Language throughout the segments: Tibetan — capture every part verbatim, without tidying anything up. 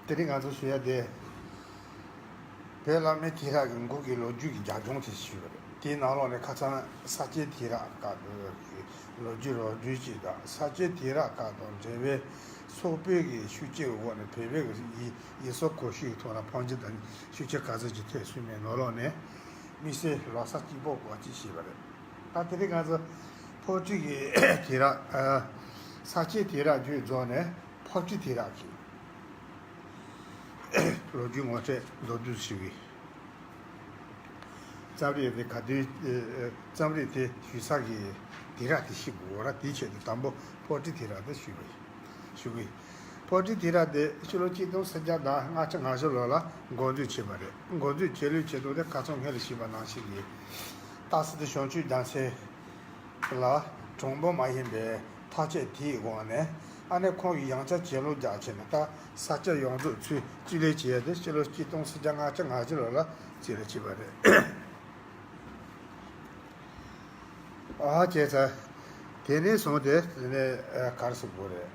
དེ་རིང་ང་ཚོ་ཞུ་ཡ་དེ། བོད་བླ་མའི་དུས་རབས་ཀྱི་མགོ་གི་ལོ་རྒྱུས་ཀྱི་རྒྱབ་ལྗོངས་དེ་ཞུས་པ་རེད། དེའི་ནང་ལོགས་ནས་ཁ་སང་ས་སྐྱའི་དུས་རབས་སྐབས་ཀྱི་ལོ་རྒྱུས་རོ་བསྡུས་ཅིག་དང་། ས་སྐྱའི་དུས་རབས་སྐབས་དང་འབྲེལ་བའི་སོག་པོའི་གི་ཤུགས་རྐྱེན་འོག་ནས་བོད་པའི་གི་ཡུལ་ཡུལ་སྲོལ་གོམས་གཤིས་ཀྱི་ཐོག་ལ་ཕམ་རྒྱུ་དང་ཤུགས་རྐྱེན་ག་ཚོད་ཅིག་ཐེབས་སོང་མེད་ནང་ལོགས་ནས་དམིགས་བསལ་ལོ་གསར་སྐྱིད་པོ་གོ་ཅིག་བྱས་པ་རེད། ད་དེ་རིང་ང་ཚོ་ཕོ་ཁྲི་གི་དུས་རབས། ཨ། ས་སྐྱའི་དུས་རབས་བརྒྱུད་རྫོགས་ནས་ཕོ་ཁྲི་དུས་རབས་ཀྱི་ལོ་རྒྱུས་ངོ་སྤྲོད་མདོར་བསྡུས་ཞུ་གི། རྩོམ་རིག་དེ་ག་དུས། ཨ། རྩོམ་རིག་དེ་ཞུ་ས་གི་དུས་རབས་དེ་ཤེས་དགོས་ར། དེའི་ཆེད་དུ་དང་པོ་ཕོ་ཁྲི་དུས་རབས་དེ་ཞུས་པ་ཡིན། ཞུ་གི། ཕོ་ཁྲི་དུས་རབས་དེ་ཕྱི་ལོ་ཆིག་སྟོང་སུམ་བརྒྱ་དང་ལྔ་བཅུ་ང་བཞི་ལོ་ལ་འགོ་འཛུགས་བྱས་པ་རེད། འགོ་འཛུགས་བྱེད་ལུགས་བྱེད་སྟངས་དེ་ཁ་སང་སྔོན་ལ་ཞུས་པ་ནང་བཞིན་གྱི། སྟག་སེང་དེ་བྱང་ཆུབ་རྒྱལ་མཚན་ལ་གྲངས་འབོར་མ་ཡིན་པའི་ཐག་གཅོད་དེའི་སྒང་ནས། ཨ་ནི་ཁོང་གིས་ཡང་བསྐྱར་བྱེད་ལུགས་རྒྱག་བྱས་ནས། ད་ས་སྐྱ་ཡོངས་རྫོགས་ཚུར་རྩིས་ལེན་བྱས་ཏེ་ཕྱི་ལོ་ཆིག་སྟོང་སུམ་བརྒྱ་ལྔ་བཅུ་ང་བཞི་ལོ་ལ་རྩིས་ལེན་བྱས་པ་རེད། ཨ། བྱས་ཙང་དེ་ནས་བཟུང་སྟེ། དེ་ནས་ག་རེ་ཟེར་དགོས་རེད།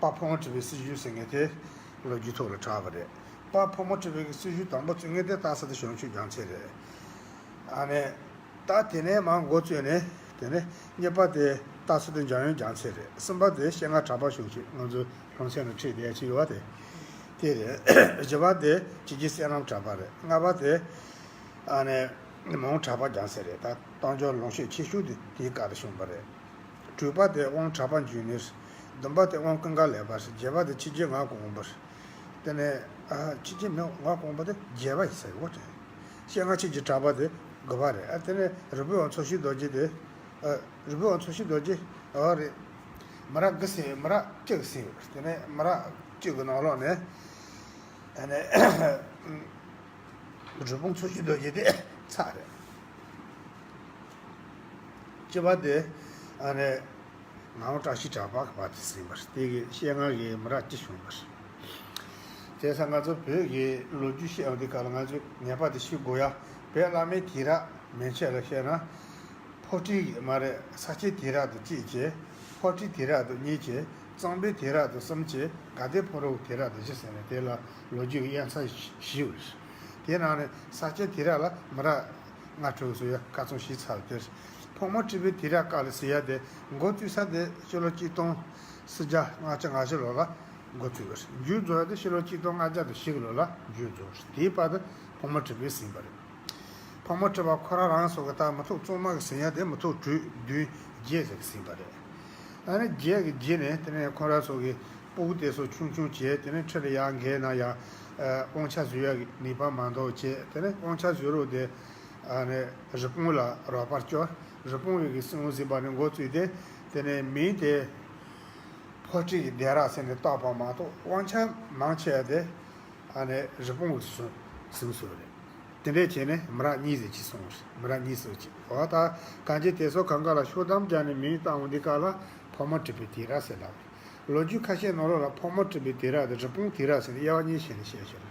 དཔལ་ཕག་མོ་གྲུ་པའི་སྲིད་བྱུས་ཟེར་མཁན་དེ་ལོ་རྒྱུས་ཐོག་ལ་གྲགས་པ་རེད། དཔལ་ཕག་མོ་གྲུ་པའི་སྲིད་བྱུས་དང་པོ་བཙུགས་མཁན་དེ་སྟག་སེང་དེ་བྱང་ཆུབ་རྒྱལ་མཚན་རེད། ཨ་ནི། ད་དེ་ནས་མར་འགོ་བཙུགས་ནས། དེ་ནས་གཉིས་པ་དེ་སྟག་སེང་དེ་འཇམ་དབྱངས་རྒྱལ་མཚན་རེད། གསུམ་པ་དེ་སྤྱན་སྔ་གྲགས་པ་བྱང་ཆུབ། ང་ཚོའི་ལུང་ཚན་ལ་ཁྲིད་བསྡད་ཅིག་ཡོད་པ་དེ། དེ་རེད། བཞི་པ་དེ་ཆོས་རྒྱལ་གསེར་ལྷམ་གྲགས་པ་རེད། ལྔ་པ་དེ། ཨ་ནི། མོན་གྲགས་པ་རྒྱལ་མཚན་རེད། ད་རྟ་མགོ་ལུང་ཤོད་ཆེ་ཤོས་དེ་དེའི་སྐབས་དེ་བྱུང་བ་རེད། དྲུག་པ་དེ་དབང་གྲགས་པ་འབྱུང་གནས། བདུན་པ་དེ་དབང་ཀུན་དགའ་ལེགས་པ་རེད། བརྒྱད་པ་དེ་ཆོས་རྒྱལ་ངག་དབང་པོ་རེད། དེ་ནས། ཨ། ཆོས་རྒྱལ་མི་ངག་དབང་པོ་དེ་བརྒྱད་པ་ཡིན་ས་ཡོད་རེད། སྤྱན་སྔ་ཆོས་ཀྱི་གྲགས་པ་དེ་དགུ་པ་རེད། ཨ། དེ་ནས་རི་བོ་དབང་མཚོ་ཤེས་རྡོ་རྗེ་དེ། ཨ། རི་བོ་དབང་མཚོ་ཤེས་རྡོ་རྗེ། ཨ། རེད། མི་རབས་དགུ་ཟིན། མི་རབས་བཅུ་ཟིན་ཡོད་རེད། དེ་ནས་མི་རབས་བཅུ་གི་ནང་ལོགས་ནས། ཨ་ནས། རི་བོ་དབང་མཚོ་ཤེས་རྡོ་རྗེ་དེ་ཚར་རེད། གཅིག་པ་དེ། ཨ་ནི། ངག་དབང་བཀྲ་ཤིས་གྲགས་པ་གི་བར་དུ་ཟིན་པ་རེད། དེ་གི་སྤྱན་སྔ་གི་མི་རབས་བཅུ་བྱུང་བ་རེད། བྱས་ཙང་ང་ཚོ་བོད་ཀྱི་ལོ་རྒྱུས་བཤད་ཡོང་དུས་སྐབས་ལ་ང་ཚོས་ངེས་པར་དུ་ཤེས་དགོས་ཡ། བོད་བླ་མའི་དུས་རབས་མན་ཆད་ལ་བཤད་ན། ཕོ་ཁྲིའི་མ་རེད། ས་སྐྱའི་དུས་རབས་དེ་གཅིག་བྱས། ཕོ་ཁྲིའི་དུས་རབས་དེ་གཉིས་བྱས། གཙང་པའི་དུས་རབས་དེ་གསུམ་བྱས། དགའ་ལྡན་ཕོ་བྲང་གི་དུས་རབས་དེ་བཞི་ཟེར་ནས་དེ་ལ་ལོ་རྒྱུས་ཀྱི་དབྱེ་མཚམས་ཤིག་ཡོད་རེད། དེའི་ནང་ནས་ས་སྐྱའི་དུས་རབས་ལ་མི་རབས་ལྔ་དྲུག་ཟེར་ཡ་ཁ་ཚོན་ཞིག་ཚར་དེར། ཕག་མོ་གྲུ་པའི་དུས་རབས་སྐབས་ལ་ཟེར་ཡ་དེ་འགོ་བཙུགས་ས་དེ་ཕྱི་ལོ་ཆིག་སྟོང་སུམ་བརྒྱ་ལྔ་བཅུ་ང་བཞི་ལོ་ལ་འགོ་བཙུགས་པ་རེད། མཇུག་རྫོགས་ཡ་དེ་ཕྱི་ལོ་ཆིག་སྟོང་ལྔ་བརྒྱ་དང་བཞི་གི་ལོ་ལ་མཇུག་རྫོགས་རེད། དེའི་བར་དུ་ཕག་མོ་གྲུ་པས་ཟིན་པ་རེད། ཕག་མོ་གྲུ་པ་ཁོ་རང་རང་སོ་གི་ད་མི་ཐོག་གཙང་མ་གི་ཟིན་ཡ་དེ་མི་ཐོག་དྲུག་བདུན་བརྒྱད་ཟེར་གི་ཟིན་པ་རེད། ཨ་ནི་བརྒྱད་ཀྱི་རྗེས་ནས་དེ་ནས་ཁོ་རང་ཚོ་གི་སྤུ་གུ་དེ་ཚོ་ཆུང་ཆུང་བྱས། དེ་ནས་ཁྲི་ལ་ཡར་འགེལ་ན་ཡང་། ཨ། དབང་ཆ་བཟུང་ཡག་གི་ནུས་པ་མ་འདང་བྱས། དེ་ནས་དབང་ཆ་བཟུང་རོགས་དེ། ཨ་ནི་རི་པིན་ལ་རོགས་པར་བསྐྱོན། རི་པིན་བའི་གི་སྲིད་དབང་ཟིན་པ་ནས་འགོ་བཙུགས་ཏེ། དེ་ནས་མིང་དེ་ཕོ་ཁྲི་གི་དུས་རབས་ཟེར་ནས་བཏགས་པ་མ་གཏོགས། དབང་ཆ་མང་ཆེ་བ་དེ། ཨ་ནི་རི་པིན་གྱིས་ཟིན་ཟིན་སོང་རེད། དེ་འདྲས་བྱས་ནས་མི་རབས་གཉིས་ཟེར་གྱི་སོང་རེད། མི་རབས་གཉིས་སུ་གྱི། འོ་ད་གང་ཅི་དེ་ཚོ་གང་ག་ལ་ཤོག་གདམས་བརྒྱབ་ནས་མིང་བཏགས་འོང་དུས་སྐབས་ལ་ཕག་མོ་གྲུ་པའི་དུས་རབས་ཟེར་ལབ་རེད། ལོ་རྒྱུས་ཁ་ཤས་ནང་ལོགས་ལ་ཕག་མོ་གྲུ་པའི་དུས་རབས་དང་རི་པིན་དུས་རབས་ཟེར་ནས་དབྱེ་བ་གཉིས་བྱས་ནས་བཤད་ཤག་རེད།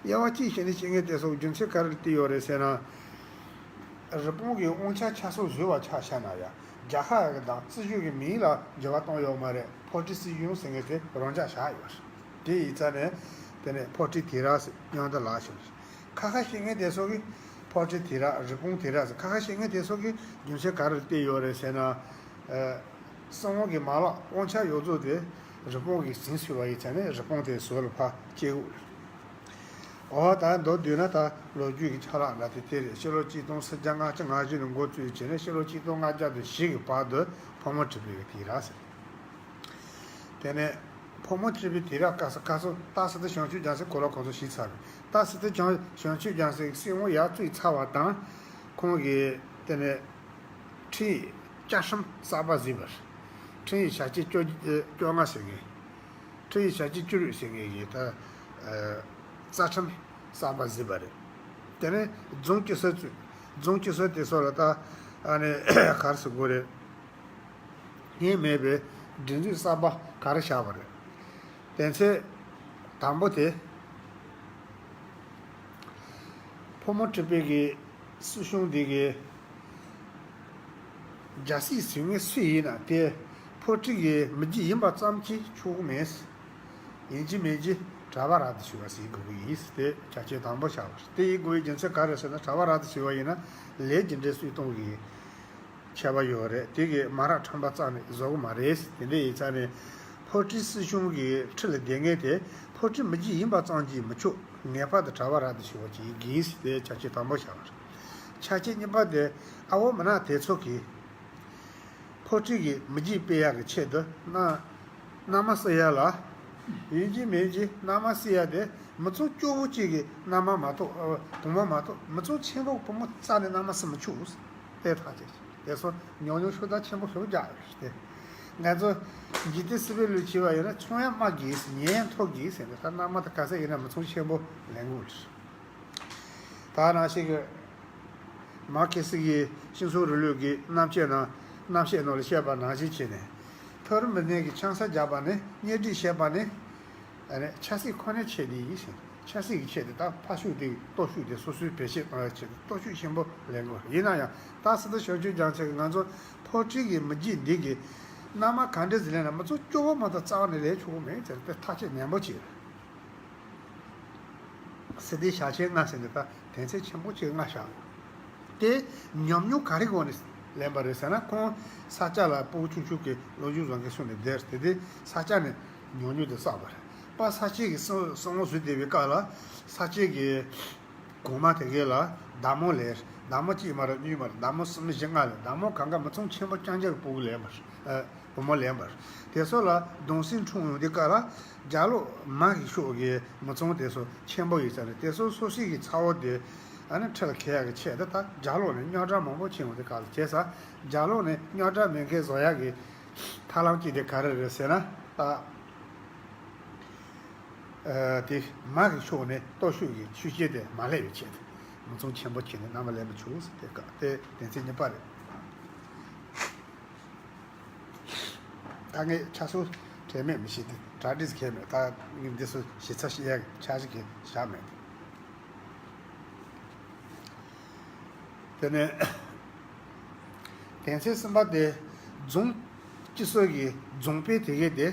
དབྱེ་བ་གཅིག་བྱས་ནས་བཤད་མཁན་དེ་ཚོ་རྒྱུ་མཚན་ག་རེ་བརྟེན་ཡོད་རེད་ཟེར་ན། རི་པིན་གྱིས་དབང་ཆ་ཆ་ཚང་བཟུང་བ་ཆ་བཞག་ན་ཡང་། རྒྱལ་ཁབ་ཀྱི་དང་སྲིད་གཞུང་གི་མིང་ལ་འགྱུར་བ་བཏང་ཡོད་མ་རེད། ཕོ་ཁྲི་སྲིད་གཞུང་ཟེར་མཁན་དེ་རང་འཇགས་བཞག་ཡོད་རེད། དེ་ཡིན་ཙང་ནས་དེ་ནས་ཕོ་ཁྲི་དུས་རབས་ཟེར་མིང་དེ་ལབ་ཤག་རེད། ཁ་ཤས་བཤད་མཁན་དེ་ཚོ་གིས་ཕོ་ཁྲི་དུས་རབས། རི་པིན་དུས་རབས་ཟེར། ཁ་ཤས་བཤད་མཁན་དེ་ཚོ་གིས་རྒྱུ་མཚན་ག་རེ་བརྟེན་ཡོད་རེད་ཟེར་ན། ཨ། སྲིད་དབང་གི་མ་ལག་དབང་ཆ་ཡོངས་རྫོགས་དེ་རི་པིན་གྱིས་ཟིན་ཚར་བ་ཡིན་ཙང་ནས་རི་པིན་དེ་ཟུར་ལ་ཕར་བསྐྱལ་དགོས་རེད། འོ་ད་མདོར་བསྡུས་ན་ད་ལོ་རྒྱུས་ཀྱི་ཆ་ལག་འདྲ་དེ་དེ་རེད། ཕྱི་ལོ་ཆིག་སྟོང་སུམ་བརྒྱ་ལྔ་བཅུ་ང་བཞི་ནས་འགོ་བཙུགས་བྱས་ནས་ཕྱི་ལོ་ཆིག་སྟོང་ལྔ་བརྒྱ་དང་བཞི་གི་བར་དུ་ཕག་མོ་གྲུ་པའི་དུས་རབས་ཟེར། དེ་ནས་ཕག་མོ་གྲུ་པའི་དུས་རབས་སྐབས་སུ་ཁ་སང་སྟག་སེང་དེ་བྱང་ཆུབ་རྒྱལ་མཚན་གོ་ལ་གོང་ཚོ་ཞིག་ཚར་རེད། སྟག་སེང་དེ་བྱང་བྱང་ཆུབ་རྒྱལ་མཚན་གྱི་སྲིད་དབང་ཡར་བཙུགས་ཚར་བ་དང་། ཁོང་གིས་དེ་ནས་ཁྲི་ཡི་བཅའ་ཁྲིམས་གསར་པ་བཟོས་པ་རེད། ཁྲི་ཡི་བྱ་བྱེད་བཅོ་བཅོ་ལྔ་ཟེར་མཁན། ཁྲི་ཡི་བྱ་བྱེད་བཅུ་དྲུག་ཟེར་མཁན་གྱི་ད། ཨ། རྩ་ཁྲིམས་གསར་པ་བཟོས་པ་རེད། དེ་ནས་རྫོང་བཅུ་གསུམ་བཙུགས། རྫོང་བཅུ་གསུམ་དེ་ཚོ་ལ་ད། ཨ་ནི་ག་རེ་ཟེར་དགོས་རེད། སྔོན་མེད་པའི་སྒྲིག་འཛུགས་གསར་པ་ག་རེ་བཞག་པ་རེད། དེ་ཚེ་དང་པོ་དེ། ཕག་མོ་གྲུ་པའི་གི་སྲིད་གཞུང་འདི་གི་རྒྱལ་སྲིད་ཟིན་མཁན་སུ་ཡིན་ན་དེ་ཕོ་ཁྲི་གི་མི་རྒྱུད་ཡིན་པ་ཙམ་གྱིས་ཆོག་གི་མེད། ཡིན་གཅིག་མིན་གཅིག་གྲྭ་པ་རབ་ཏུ་ཞུ་བ་ཟེར་དགོས་ཀྱི་ཡིན་ཟེར་དེ་ཆ་རྐྱེན་དང་པོ་ཆགས་པ་རེད། དེ་ཡིན་དགོས་པའི་རྒྱུ་མཚན་ག་རེ་ཟེར་ན། གྲྭ་པ་རབ་ཏུ་ཞུ་བ་ཡིན་ན་ལས་ཀྱི་འབྲས་སུས་གཏོང་གི་ཁྱད་པར་ཡོད་རེད། དེ་གི་མ་རག་ཁྲམ་པ་རྩ་ནས་བཟོ་གི་མ་རེད། དེ་འདྲ་ཡིན་ཙང་ནས་ཕོ་བྲང་སྲིད་གཞུང་གི་ཁྲི་ལ་བསྡད་མཁན་དེ་ཕོ་བྲང་མི་རྒྱུད་ཡིན་པ་ཙམ་གྱིས་མི་ཆོག་ངེས་པར་དུ་གྲྭ་པ་རབ་ཏུ་ཞུ་བ་ཅིག་ཡིན་དགོས་ཟེར་དེ་ཆ་རྐྱེན་དང་པོ་ཆགས་པ་རེད། ཆ་རྐྱེན་གཉིས་པ་དེ་ཨ་བོ་མི་ནག་དེ་ཚོ་གིས་ཕོ་བྲང་གི་མི་རྒྱུད་སྤེལ་ཡག་གི་ཆེད་དུ་མནའ་མནའ་མ་བསུ་ཡ་ལ་ཡིན་གཅིག་མིན་གཅིག་མནའ་མ་བསུ་ཡ་དེ་མི་ཚང་སྐྱོ་བོ་གཅིག་གི་མནའ་མ་མ་གཏོགས་ཨ་བུ་མོ་མ་གཏོགས་མི་ཚང་ཆེན་པོ་བུ་མོ་རྩ་ནས་མནའ་མ་བསུ་མི་ཆོག་དེ་ཐག་བཅད། དེ་སོ་ཉུང་ཉུང་ཤོས་དང་ཆེན་པོ་ཤོས་རྒྱག་ཡོད་རེད་དེ། ང་ཚོ་འཇིག་རྟེན་སྲིད་པའི་ལུགས་བྱས་པ་ཡིན་ན་ཆུང་ཡང་དམའ་དགོས་ཟེར། ཉེ་ཡང་མཐོ་དགོས་ཟེར་ནས་ད་མནའ་མ་དང་ག་ས་ཡིན་ན་མི་ཚང་ཆེན་པོ་ལེན་དགོས་རེད། ད་ནང་བཞིན་གྱི་མར་ཁེ་སི་གི་སྤྱི་ཚོགས་རིང་ལུགས་ཀྱི་རྣམ་བཤད་ནང་རྣམ་བཤད་ནང་ལ་བཤད་པ་ནང་བཞིན་བྱས་ནས། མཐོ་རིམ་མི་སྣས་ཀྱི་ཆང་ས་རྒྱག་པ་ནི་གཉེན་སྒྲིག་བྱེད་པ་ནི། ཨ་ནི་ཆབ་སྲིད་ཁོ་ནའི་ཆེད་དུ་ཡིན་ཞིང་། ཆབ་སྲིད་ཀྱི་ཆེད་དུ་ད་ཕར་ཤུགས་དེ་སྟོབས་ཤུགས་དེ་སོ་སོའི་བེད་སྤྱོད་གཏོང་ཡ་ཆེད་དུ་སྟོབས་ཤུགས་ཆེན་པོ་ལེན་དགོས་རེད། ཡིན་ན་ཡང་ད་སྲིད་དོན་ཞབས་ཞུ་རྒྱང་ཆེ་གི་ང་ཚོ་ཕོ་བྲང་གི་མི་རྒྱུད་འདི་གི་མནའ་མ་ག་འདྲ་ཟིག་ལེན་ན་མི་ཚོ་སྐྱོ་བོ་མ་གཏོགས་རྩ་བ་ནས་ལེན་ཆོག་གི་མེད་ཟེར་དེ་ཐག་གཅོད་ནན་པོ་བྱས་རེད། སྲིད་དོན་ཞབས་ཞུ་ལྔ་ཟེར་འདི་ད་དོན་ཚན་ཆེན་པོ་གཅིག་ལྔ་བཞག་དེ་ཉམས་མྱོང་ག་རེ་སྒོ་ནས་ལེན་པ་རེད་ཟེར་ན། ཁོང་ས་སྐྱ་ལ་སྤུ་གུ་ཆུང་ཆུང་གི་ལོ་རྒྱུས་བཟང་གི་སོང་ནས་བསྡད་དེ་དེ་ས་སྐྱ་ནས་ཉམས་མྱོང་དེ་བསགས་པ་རེད། པ་ས་སྐྱའི་གི་སྲང་སྲང་ལམ་བཟོས་བསྡད་པའི་སྐབས་ལ་ས་སྐྱའི་གི་གོང་མ་དེ་གས་ལ་བདག་མོ་ལེན། བདག་མོ་གཅིག་མ་རེད། གཉིས་མ་རེད། བདག་མོ་གསུམ་བཞི་ལྔ་ལེན། བདག་མོ་གང་ག་མི་ཚང་ཆེན་པོ་རྐྱང་རྐྱང་གི་སྤུ་གུ་ལེན་པ་རེད། བུ་མོ་ལེན་པ་རེད། དེ་ཚོ་ལ་གདུང་སེམས་འཁྲུངས་ཡོང་དུས་སྐབས་ལ་རྒྱ་ལོ་མ་གི་ཕྱོགས་ཀྱི་མི་ཚང་དེ་ཚོ་ཆེན་པོ་ཡིན་ས་རེད། དེ་ཚོ་སོ་སོའི་གི་ཚ་བོ་དེ་ཨ་ནི་ཁྲི་ལ་འཁེལ་ཡག་གི་ཆེད་དུ་ད་རྒྱ་ལོ་ནས་རྙོག་དྲ་མང་པོ་ཕྱིན་ཡོང་དུས་སྐབས་ལ་བྱས་ཙང་རྒྱ་ལོ་ནས་རྙོག་དྲ་མེད་མཁན་བཟོ་ཡག་གི་ཐབས་ལམ་གཅིག་དེ་ག་རེ་རེད་ཟེར་ན། ད་ཨ་དེ་མ་གི་ཕྱོགས་ནས་སྟོབས་ཤུགས་ཀྱི་ཆུ་རྐྱལ་དེ་མ་སླེབས་པའི་ཆེད་དུ་མི་ཚང་ཆེན་པོ་ཁྱེར་ནས་མནའ་མ་ལེན་མི་ཆོག་ཟེར་དེ་སྐབས་དེ་དོན་ཚན་གཉིས་པ་རེད། ད་ངས་ཆ་ཚང་དྲན་མེད་མི་ཤེས་ཏེ་གྲ་སྒྲིག་གལ་མེད། ད་ངས་འདི་ཚོ་ཞིབ་ཚགས་ཤེས་ཡག་ཆ་ཞིག་གི་བཞག་མེད། དེ་ནས་དོན་ཚན་གསུམ་པ་དེ་རྫོང་སྤྱི་ཚོགས་ཀྱི་རྫོང་དཔོན་དེ་གས་དེ་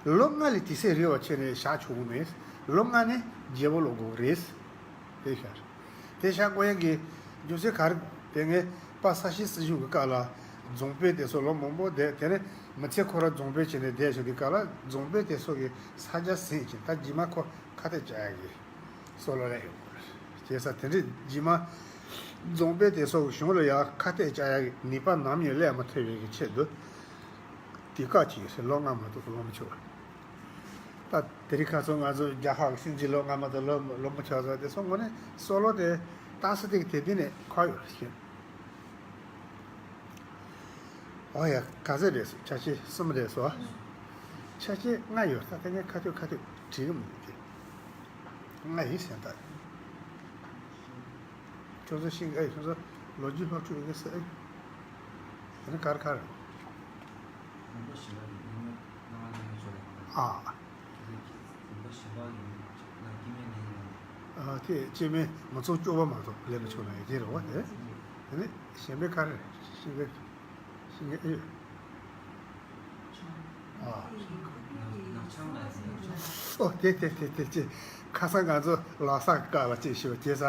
ལོ་ལྔ་ལས་དུས་ཚོད་རིང་བ་ཁྱེར་ནས་བཞག་ཆོག་གི་མེད། ལོ་ལྔ་ནས་རྒྱལ་པོ་ལོ་དགོས་རེད། དེ་ཤར། དེ་ཤར་དགོས་ཡག་གི་རྒྱུ་མཚན་ག་རེ། དེ་ངས་པ་ས་ཤི་སྲིད་གཞུང་གི་སྐབས་ལ་རྫོང་དཔོན་དེ་ཚོ་ལོ་མང་པོ་བསྡད། དེ་ནས་མི་ཚེ་ཁོ་རང་རྫོང་དཔོན་བྱས་ནས་བསྡད་བཞིན་དུས་སྐབས་ལ་རྫོང་དཔོན་དེ་ཚོ་གི་ས་ཆ་ཟིན་ཅིང་ད་རྗེས་མ་ཁོ་ཁ་གཏད་བཅག་ཡག་གི་སྲོལ་ལ་རེད་ཡོད་པ་རེད། བྱས་ཙང་དེ་འདྲའི་རྗེས་མ་རྫོང་དཔོན་དེ་ཚོ་གི་གཞུང་ལ་ཡང་ཁ་གཏད་བཅག་ཡག་གི་ནུས་པ་ནམ་ཡང་སླེབས་མ་ཐུབ་པའི་གི་ཆེད་དུ་དུས་བཀག་ཅིག་ཡོད་ཟེར། ལོ་ལྔ་མ་གཏོགས་ལོན་མི་ཆོག་ད་དེ་རིང་ཁ་སང་ང་ཚོ་རྒྱལ་ཁབ་ཀྱི་སྲིད་འཛིན་ལོ་ལྔ་མ་གཏོགས་ལོན་ལོན་མི་ཆོག་ཟེར་དེ་སོང་ངོ་ནས་སྲོལ་ལོ་དེ་ཏག་ས་དེ་གི་དེ་དུས་ནས་འཁོར་ཡོད་རེད་ཤག་ཨོ་ཡ། ག་ཚོད་རེད་སོ། ཆ་ཤས་གསུམ་རེད་སོ། ཆ་ཤས་ལྔ་ཡོད། ད་དེ་ངས་ཁ་ཐུག་ཁ་ཐུག་བྲིས་གི་མི་འདུག་གི་ལྔ་ཡིན་ཟེར་ད། ཁྱོད་ཚོ་ཤེས་ཨེ། ཁྱོད་ཚོ་ལོ་རྒྱུས་སློབ་ཕྲུག་ཡིན་གི་ཟེར་ཨེ། དེ་ནི་གར་གར། ཨ། ཨ་དེ་སྐྱེ་དམན་མི་ཚང་སྐྱོ་བ་མ་གཏོགས་ལེན་མི་ཆོག་ན་ཡ་གྱི་རེད་བ་དེ། དེ་ནི་གཞན་པའི་ག་རེ་ཤེས་གི་ཤེས་གི་ཨེ། ཨ། ཨོ་དེ་དེ་དེ་དེ་ཅི། ཁ་སང་ང་ཚོ་ལོ་གསར་གི་སྐབས་ལ་ཅིག་ཞུ་བ་བྱས་ས།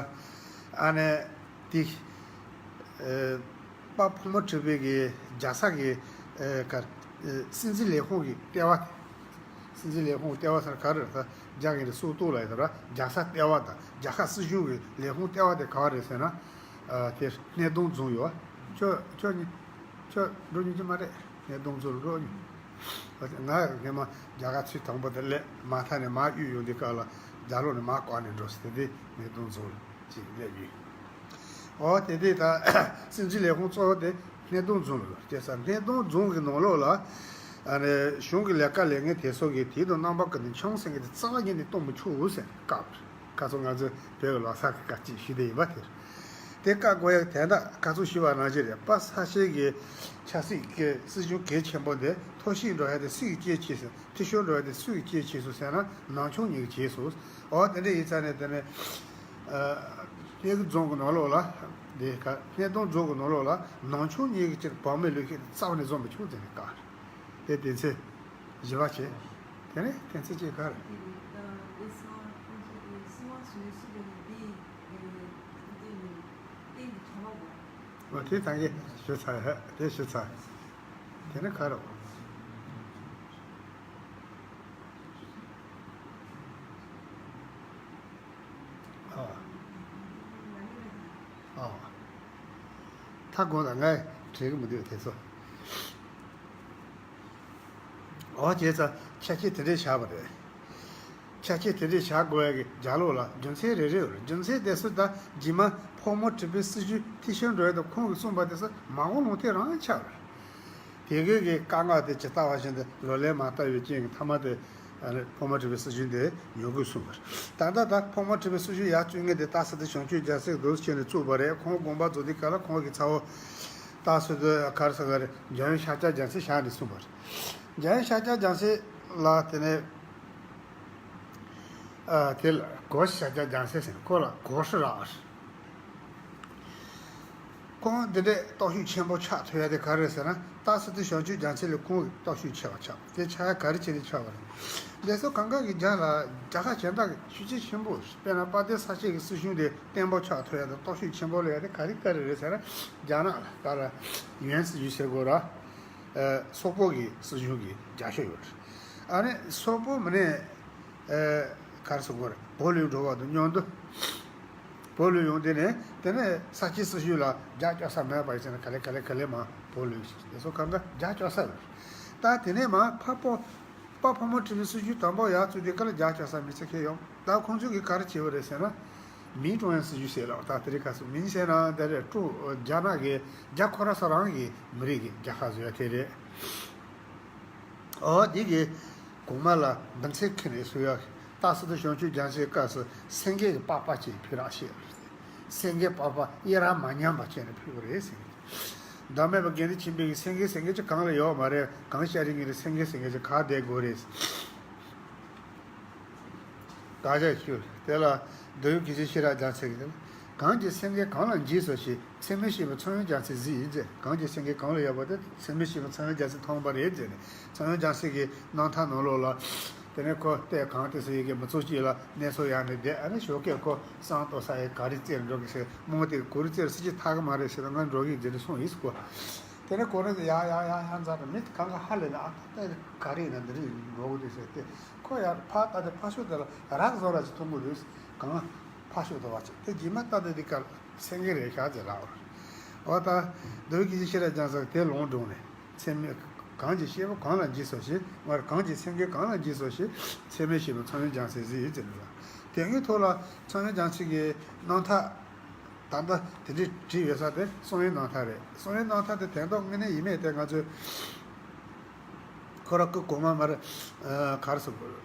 ཨ་ནི་དེ། ཨེ། པ་ཕུ་མོ་ཁྲི་པའི་གི་རྒྱལ་ས་གི་ཨེ་ག་ཨེ་སྲིད་འཛིན་ལས་ཁུངས་ཀྱི་ལྟེ་བ། སྲིད་འཛིན་ལས་ཁུངས་ལྟེ་བ་ཟེར་ག་རེ་རེད་ཟེར། རྒྱ་གི་རེད། སུའུ་ཏོག་ལ་ཡོད་ར། རྒྱལ་ས་ལྟེ་བ་དང་རྒྱལ་ཁབ་སྲིད་གཞུང་གི་ལས་ཁུངས་ལྟེ་བ་དེ་ག་བ་རེད་ཟེར་ན། ཨ་དེ་སྣེ་གདོང་རྫོང་ཡོད། ཁྱོད་ཁྱོད་གཉིས་ཁྱོད་འགྲོ་མྱོང་གི་མ་རེད། སྣེ་གདོང་རྫོང་རོགས་གཉིས། ང་སྔས་མ་རྒྱ་གར་ཚུད་དང་པོ་དེ་སླེབས་མ་ཐག་ནས་མར་གཡུག་ཡོང་དུས་སྐབས་ལ་རྒྱ་ལོ་ནས་མར་བཀག་ནས་འགྲོ་ཟེར་དེ་སྣེ་གདོང་རྫོང་ལ་ཅིག་སླེབས་ཡོད། ཨོ་དེ་དེ་ད་སྲིད་འཛིན་ལས་ཁུངས་གཙོ་བོ་དེ་སྣེ་གདོང་རྫོང་ལ་ཡོད། བྱས་ཙང་སྣེ་གདོང་རྫོང་གི་ནང་ལོགས་ལ་ཨ་ནི་གཞུང་གི་ལས་ཀ་ལས་མཁན་དེ་ཚོ་གིས་དུས་དང་རྣམ་པ་ཀུན་ཏུ་ཆང་ཟེར་མཁན་དེ་རྩ་བ་ཉིད་ནས་གཏོང་མི་ཆོག་ཟེར་བཀག་པ་རེད། ཁ་སང་ང་ཚོ་བོད་ཀྱི་ལོ་གསར་གྱི་སྐབས་ཅིག་ཞུས་བསྡད་ཡིན་པ་དེ་རེད། དེ་བཀག་དགོས་ཡག་དོན་དག་ཁ་སང་ཞུས་པ་ནང་བཞིན་རེད། པ་ས་ཤེ་གི་ཆབ་སྲིད་ཀྱི་སྲིད་གཞུང་གལ་ཆེན་པོ་འདི་མཐོ་ཤོས་འགྲོ་ཡག་དེ་སུས་ཀྱིས་བྱས་སོང་། མཐོ་ཤོས་འགྲོ་ཡག་དེ་སུས་ཀྱིས་བྱས་སོང་ཟེར་ན་ནང་ཆུང་གཉིས་ཀྱིས་བྱས་སོང་། འོ་དེ་འདྲ་ཡིན་ཙང་ནས་དེ་ནས་ཨ་སྣེ་གི་རྫོང་གི་ནང་ལོགས་ལ་དེ་ག་སྣེ་གདོང་རྫོང་གི་ནང་ལོགས་ལ་ནང་ཆུང་གཉིས་ཀྱིས་ཅིག་བག་མེད་ལུག་ཤེད་རྩ་བ་ནས་བཟོ་མི་ཆོག་ཟེར་ནས་བཀག་རེད། དེ་དོན་ཚན་བཞི་པ་བྱས། དེ་ནས་གཏན་ཚིགས་གཅིག་ག་རེ། འོ་དེ་ད་གི་ཞུ་ཚར། དེ་ཞུ་ཚར། དེ་ནས་ག་རེ། ཨ། ཨ། ད་དགོངས་དག་ངས་དྲན་གི་མི་འདུག་དེ་ཚོ། འོ་བྱས་ཙང་ཆ་ཤས་དེ་འདྲས་བཞག་པ་རེད། ཆ་ཤས་དེ་འདྲས་བཞག་དགོས་ཡ་གི་ལྗགས་ཀློག་ལ་རྒྱུ་མཚན་རེ་རེ་ཡོད་རེད། རྒྱུ་མཚན་དེ་ཚོ་ད་རྗེས་མ་ཕོ་མོ་དྲུག་པའི་སྲི་ཞུ་འཐུས་ཤོར་འགྲོ་ཡ་དང་ཁོང་གིས་གསུངས་པ་དེ་ཚོ་མ་འོངས་ལུང་བསྟན་རང་ཆགས་རེད། དེ་གའི་གི་དཀའ་ངལ་དེ་ཇི་ལྟ་བ་བཞིན་དུ་ལག་ལེན་མ་བསྟར་བའི་རྐྱེན་གྱིས་མཐའ་མ་དེ་ཨ་ནི་ཕོ་མོ་དྲུག་པའི་སྲི་ཞུ་འདི་ཉོ་དགོས་གསུངས་པ་རེད། ད་ལྟ་ད་ཕོ་མོ་དྲུག་པའི་སྲི་ཞུ་ཡར་བཙུགས་མཁན་དེ་སྟག་སེ་ཏུ་བྱང་ཆུབ་རྒྱལ་མཚན་འདུག་སེ་བྱས་ནས་བཙུགས་པ་རེད། ཁོང་དགོངས་པ་རྫོགས་དུས་སྐབས་ལ་ཁོང་གི་ཚ་བོ་སྟག་སེ་ཏུ་ག་རེ་ཟེར་ག་རེ་འཇམ་དབྱངས་ཤཱཀྱ་རྒྱལ་མཚན་བཞག་ནས་གསུངས་པ་རེད། འཇམ་དབྱངས་ཤཱཀྱ་རྒྱལ་མཚན་ལ་དེ་ནས་ཨ་དེ་ལ་གོ་ཤཱཀྱ་རྒྱལ་མཚན་ཟེར་ཁོ་ལ་གོ་ཧྲི་རག་པ་རེད། ཁོང་འདི་འདྲའི་སྟོབས་ཤུགས་ཆེན་པོ་ཆགས་ཐུབ་ཡ་དེ་ག་རེ་ཟེར་ན། སྟག་སེ་ཏུ་བྱང་ཆུབ་རྒྱལ་མཚན་ལས་ཁོང་གི་སྟོབས་ཤུགས་ཆེ་བ་ཆགས། དེ་ཆགས་ཡ་ག་རེ་བྱས་ནས་ཆགས་པ་རེད། འདི་ཚོ་གང་ག་གི་རྒྱ་ལ་རྒྱལ་ཁབ་གཞན་དག་གི་ཤུགས་རྐྱེན་ཆེན་པོ། དཔེར་ན་དཔལ་ལྡན་ས་སྐྱའི་གི་སྲིད་གཞུང་དེ་བརྟན་པོ་ཆགས་ཐུབ་ཡ་དང་སྟོབས་ཤུགས་ཆེན་པོ་སླེབས་ཡ་དེ་ག་རེ་ག་རེ་རེད་ཟེར་ན། རྒྱ་ནག་ལ་ད་ལ་ཡུན་སྲིད་གཞུང་ཟེར་དགོས་ར། སོག་པོ་གི་སྲིད་གཞུང་གི་རྒྱབ་སྐྱོར་ཡོད་རེད། ཨ་ནི་སོག་པོ་མི་ནས་ག་རེ་ཟེར་དགོས་རེད། བོད་ལ་འགྲོ་བ་དང་མཉམ་དུ། བོད་ལ་ཡོང་དུས་ནས་དེ་ནས་ས་སྐྱའི་སྲིད་གཞུང་ལ་རྒྱབ་སྐྱོར་ས་མེད་པ་ཡིན་ཟེར་ན་ག་ལེ་ག་ལེ་ག་ལེ་མར་བོད་ལ་ཡོང་ཞིག་དེ་ཚོ་གང་ག་རྒྱབ་སྐྱོར་ས་ཡོད་རེད། ད་དེ་ནས་མར་ཕ་སྤོ་པ་ཕོ་མོ་དྲུག་པའི་སྲིད་གཞུང་དང་པོ་ཡར་བཙུགས་དུས་སྐབས་ལ་རྒྱབ་སྐྱོར་ས་མི་ཚེ་ཁེ་ཡོང་། ད་ཁོང་ཚོས་གི་ག་རེ་བྱས་པ་རེད་ཟེར་ན། མིང་ཀྲུང་དབྱང་སྲིད་གཞུང་ཟེར་ལ་ད་དེ་རིང་ཁ་སང་མིང་ཟེར་ན་དེ་རེད། ཀྲུང་རྒྱ་ནག་གི་རྒྱ་ཁོ་ར་ས་རང་གི་མི་རིགས་ཀྱི་རྒྱལ་ཁབ་བཟོ་ཡ་དེ་རེད། ཨོ་དེ་གི་གོང་མ་ལ་འདི་ཚེ་ཁེ་ནས་གསུང་ཡ། སྟག་སེ་ཏུ་བྱང་ཆུབ་རྒྱལ་མཚན་སྐབས་སུ་སེང་གེ་གི་པགས་པ་ཅིག་ཕུལ་རོགས་བྱས། སེང་གེ་པགས་པ་གཡས་ར་མར་མཉམ་པ་བྱས་ནས་ཕུལ་བ་རེད་ཟེར། བདག་མེད་པ་དགེ་འདུན་ཆོས་འཕེལ་གྱིས་སེང་གེ་སེང་གེ་ཅིག་གང་ལ་ཡོད་མ་རེད། གང་ཤར་རིང་གི་རེད། སེང་གེ་སེང་གེ་ཅིག་ག་བསྡད་དགོས་རེད། བཀའ་རྒྱ་ཞུ། དེ་ལ་མདོ་དབུས་དགེ་ཆོས་ཤེས་རབ་རྒྱལ་མཚན་གྱིས། གང་གི་སེང་གེ་གང་ལ་འཇིགས་སོ་ཞེས། ཚད་མེད་བཤད་པའི་ཚངས་དབྱངས་རྒྱལ་མཚན་གཟིགས་ཡིན་ཟེར། གང་གི་སེང་གེ་གང་ལ་ཡོད་པ་དེ་ཚད་མེད་བཤད་པའི་ཚངས་དབྱངས་རྒྱལ་མཚན་མཐོང་བ་རེད་ཟེར་ནས། ཚངས་དབྱངས་རྒྱལ་མཚན་གྱི་རྣམ་ཐར་ནང་ལོགས་ལ། དེ་ནས་ཁོ་ལྟས་གང་དེ་སུ་ཡི་གེ་མི་ཚོགས་ཅིག་ལ་གནས་ཚུལ་ཡང་ནས་བསྡད། ཨ་ནི་ཞོགས་ཀས་ཁོ་སང་ཏོ་ས་ཡི་ག་རི་རྩེར་འགྲོ་གི་ཟེར། རྨོ་དེ་གུ་རི་རྩེར་སྲིད་ཀྱི་ཐག་གི་མ་རེད་ཟེར། ང་འགྲོ་གི་ཟེར་ནས་སོང་ཡིན་ཟེར་གོ། དེ་ནས་ཁོ་རང་ཡ་ཡ་ཡ་ཡ་འཛར་ར་མི་གང་ག་ཧ་ལས་ན། ཨ་ད་ག་རི་ན་འདི་རི་འགྲོ་གི་རེད་ཟེར་ཏེ། ཁོ་ཡར་ཕར་ལྟ་དེ་ཕར་ཕྱོགས་དེ་ལ་རག་བཟོ་ར་ཅིག་མཐོང་གི་རེད། གང་ཕར་ཕྱོགས་དེ་བ་ཅིག་དེ་རྗེས་མ་ལྟ་དེ་འདི་ག་སེང་གེ་རེད་ཤག་ཟེར་ལབ་ར། འོ་ད་མདོ་དབུས་དགེ་ཆོས་ཤེས་རབ་རྒྱལ་མཚན་དེ་ལོང་འགྲོ་ནས། ཚད་མེད་གང་གི་བཤད་པ་གང་ལ་འཇིགས་སོ་ཞེས། མར་གང་གི་སེང་གེ་གང་ལ་འཇིགས་སོ་ཞེས། ཚད་མེད་བཤད་པའི་ཚངས་དབྱངས་རྒྱལ་མཚན་གཟིགས་ཡིན་ཟེར་ལ། དེ་གའི་ཐོག་ལ་ཚངས་དབྱངས་རྒྱལ་མཚན་གྱི་རྣམ་ཐར། ད་ལྟ་དེ་འདྲའི་བྲིས་ཡོད་ས་དེ་གསང་བའི་རྣམ་ཐར་རེད། གསང་བའི་རྣམ་ཐར་དེ་དོན་དག་དངོས་གནས་ཡིན་མེད་དེ་ང་ཚོས་ཁོ་ར་སྐུ་གོང་མ་མར་ག་རེ་ཟེར་དགོས།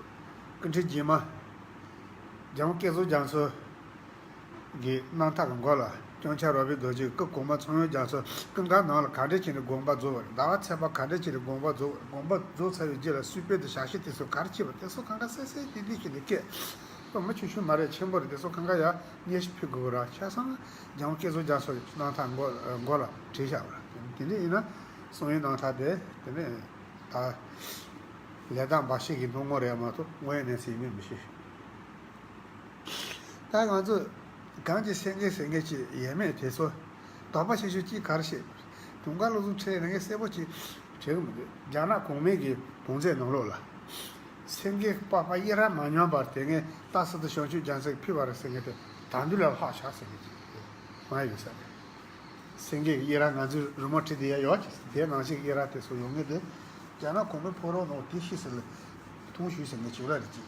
སྐུ་ཕྲེང་རྗེས་མ་འཇམ་དབྱངས་བསྐྱེད་རྫོགས་རྒྱ་མཚོ་གི་རྣམ་ཐར་གྱི་མགོ་ལ་སྐྱོང་ཆེན་རོལ་པའི་རྡོ་རྗེ་སྐུ་གོང་མ་ཚངས་དབྱངས་རྒྱ་མཚོ་ཀུན་དགའ་ནང་ལ་ག་འདྲ་བྱས་ནས་དགོངས་པ་རྫོགས་པ་རེད། ཟླ་བ་ཚེས་པ་ག་འདྲ་བྱས་ནས་དགོངས་པ་རྫོགས་པ་རེད། དགོངས་པ་རྫོགས་ཚར་བའི་རྗེས་ལ་སྲིད་དཔོན་དང་ཞབས་ཕྱི་དེ་ཚོ་ག་རེ་བྱས་པ་དེ་ཚོ་གང་ག་གསལ་གསལ་ཏིག་ཏིག་བྱས་ནས་བཀོད། ཁོ་མི་ཆུང་ཆུང་མ་རེད། ཆེན་པོ་རེད། དེ་ཚོ་གང་ག་ཡ་སྙན་ཞུ་ཕུལ་དགོས་ར། ཆ་ཚང་འཇམ་དབྱངས་བསྐྱེད་རྫོགས་རྒྱ་མཚོ་གི་རྣམ་ཐར་མགོ་མགོ་ལ་བྲིས་བཞག་པ་རེད། དེ་འདྲ་ཡིན་ན་གསང་བའི་རྣམ་ཐར་དེ་དེ་ནས་ད་ལས་དང་འབའ་ཞིག་གི་སྣང་ངོ་རེད་མ་གཏོགས་དངོས་ཡོད་གནས་ཚུལ་ཡིན་མིན་མི་ཤེས། ད་ང་ཚོ་གང་གི་སེང་གེ་སེང་གེ་ཅིག་ཡས་མས་དེ་ཚོ་དོགས་པ་ཆེ་ཤོས་ཅིག་ག་རེ་བཤད། དུང་དཀར་བློ་བཟང་འཕྲིན་ལས་ངས་གསལ་པོ་ཅིག་བྲིས་གི་མི་འདུག་རྒྱ་ནག་གོང་མའི་གི་བང་མཛོད་ནང་ལོགས་ལ་སེང་གེ་པགས་པ་གཡས་ར་མ་མཉམ་པར་དེ་ངས་སྟག་སེ་ཏུ་བྱང་ཆུབ་རྒྱལ་མཚན་གྱིས་ཕུལ་བ་རེད་ཟེར་མཁན་དེ་ད་འདི་ལ་ལྷག་བཞག་ཟེར་མཁན་ཅིག་མ་ཡོད་ས་རེད། སེང་གེ་གི་གཡས་ར་ང་ཚོའི་རི་མོ་བྲིས་དེ་ཡ་ཡོད་ཅིག་དེ་ནང་བཞིན་གྱི་གཡས་ར་དེ་ཚོ་ཡོང་ངེས་དེ། རྒྱ་ནག་གོང་མའི་ཕོ་རོག་ནང་དེ་ཤི་ཟེར་ལ་ཐུང་ཞུས་ཟེར་ངས་བྱུག་ལ་རེ་ཅིག་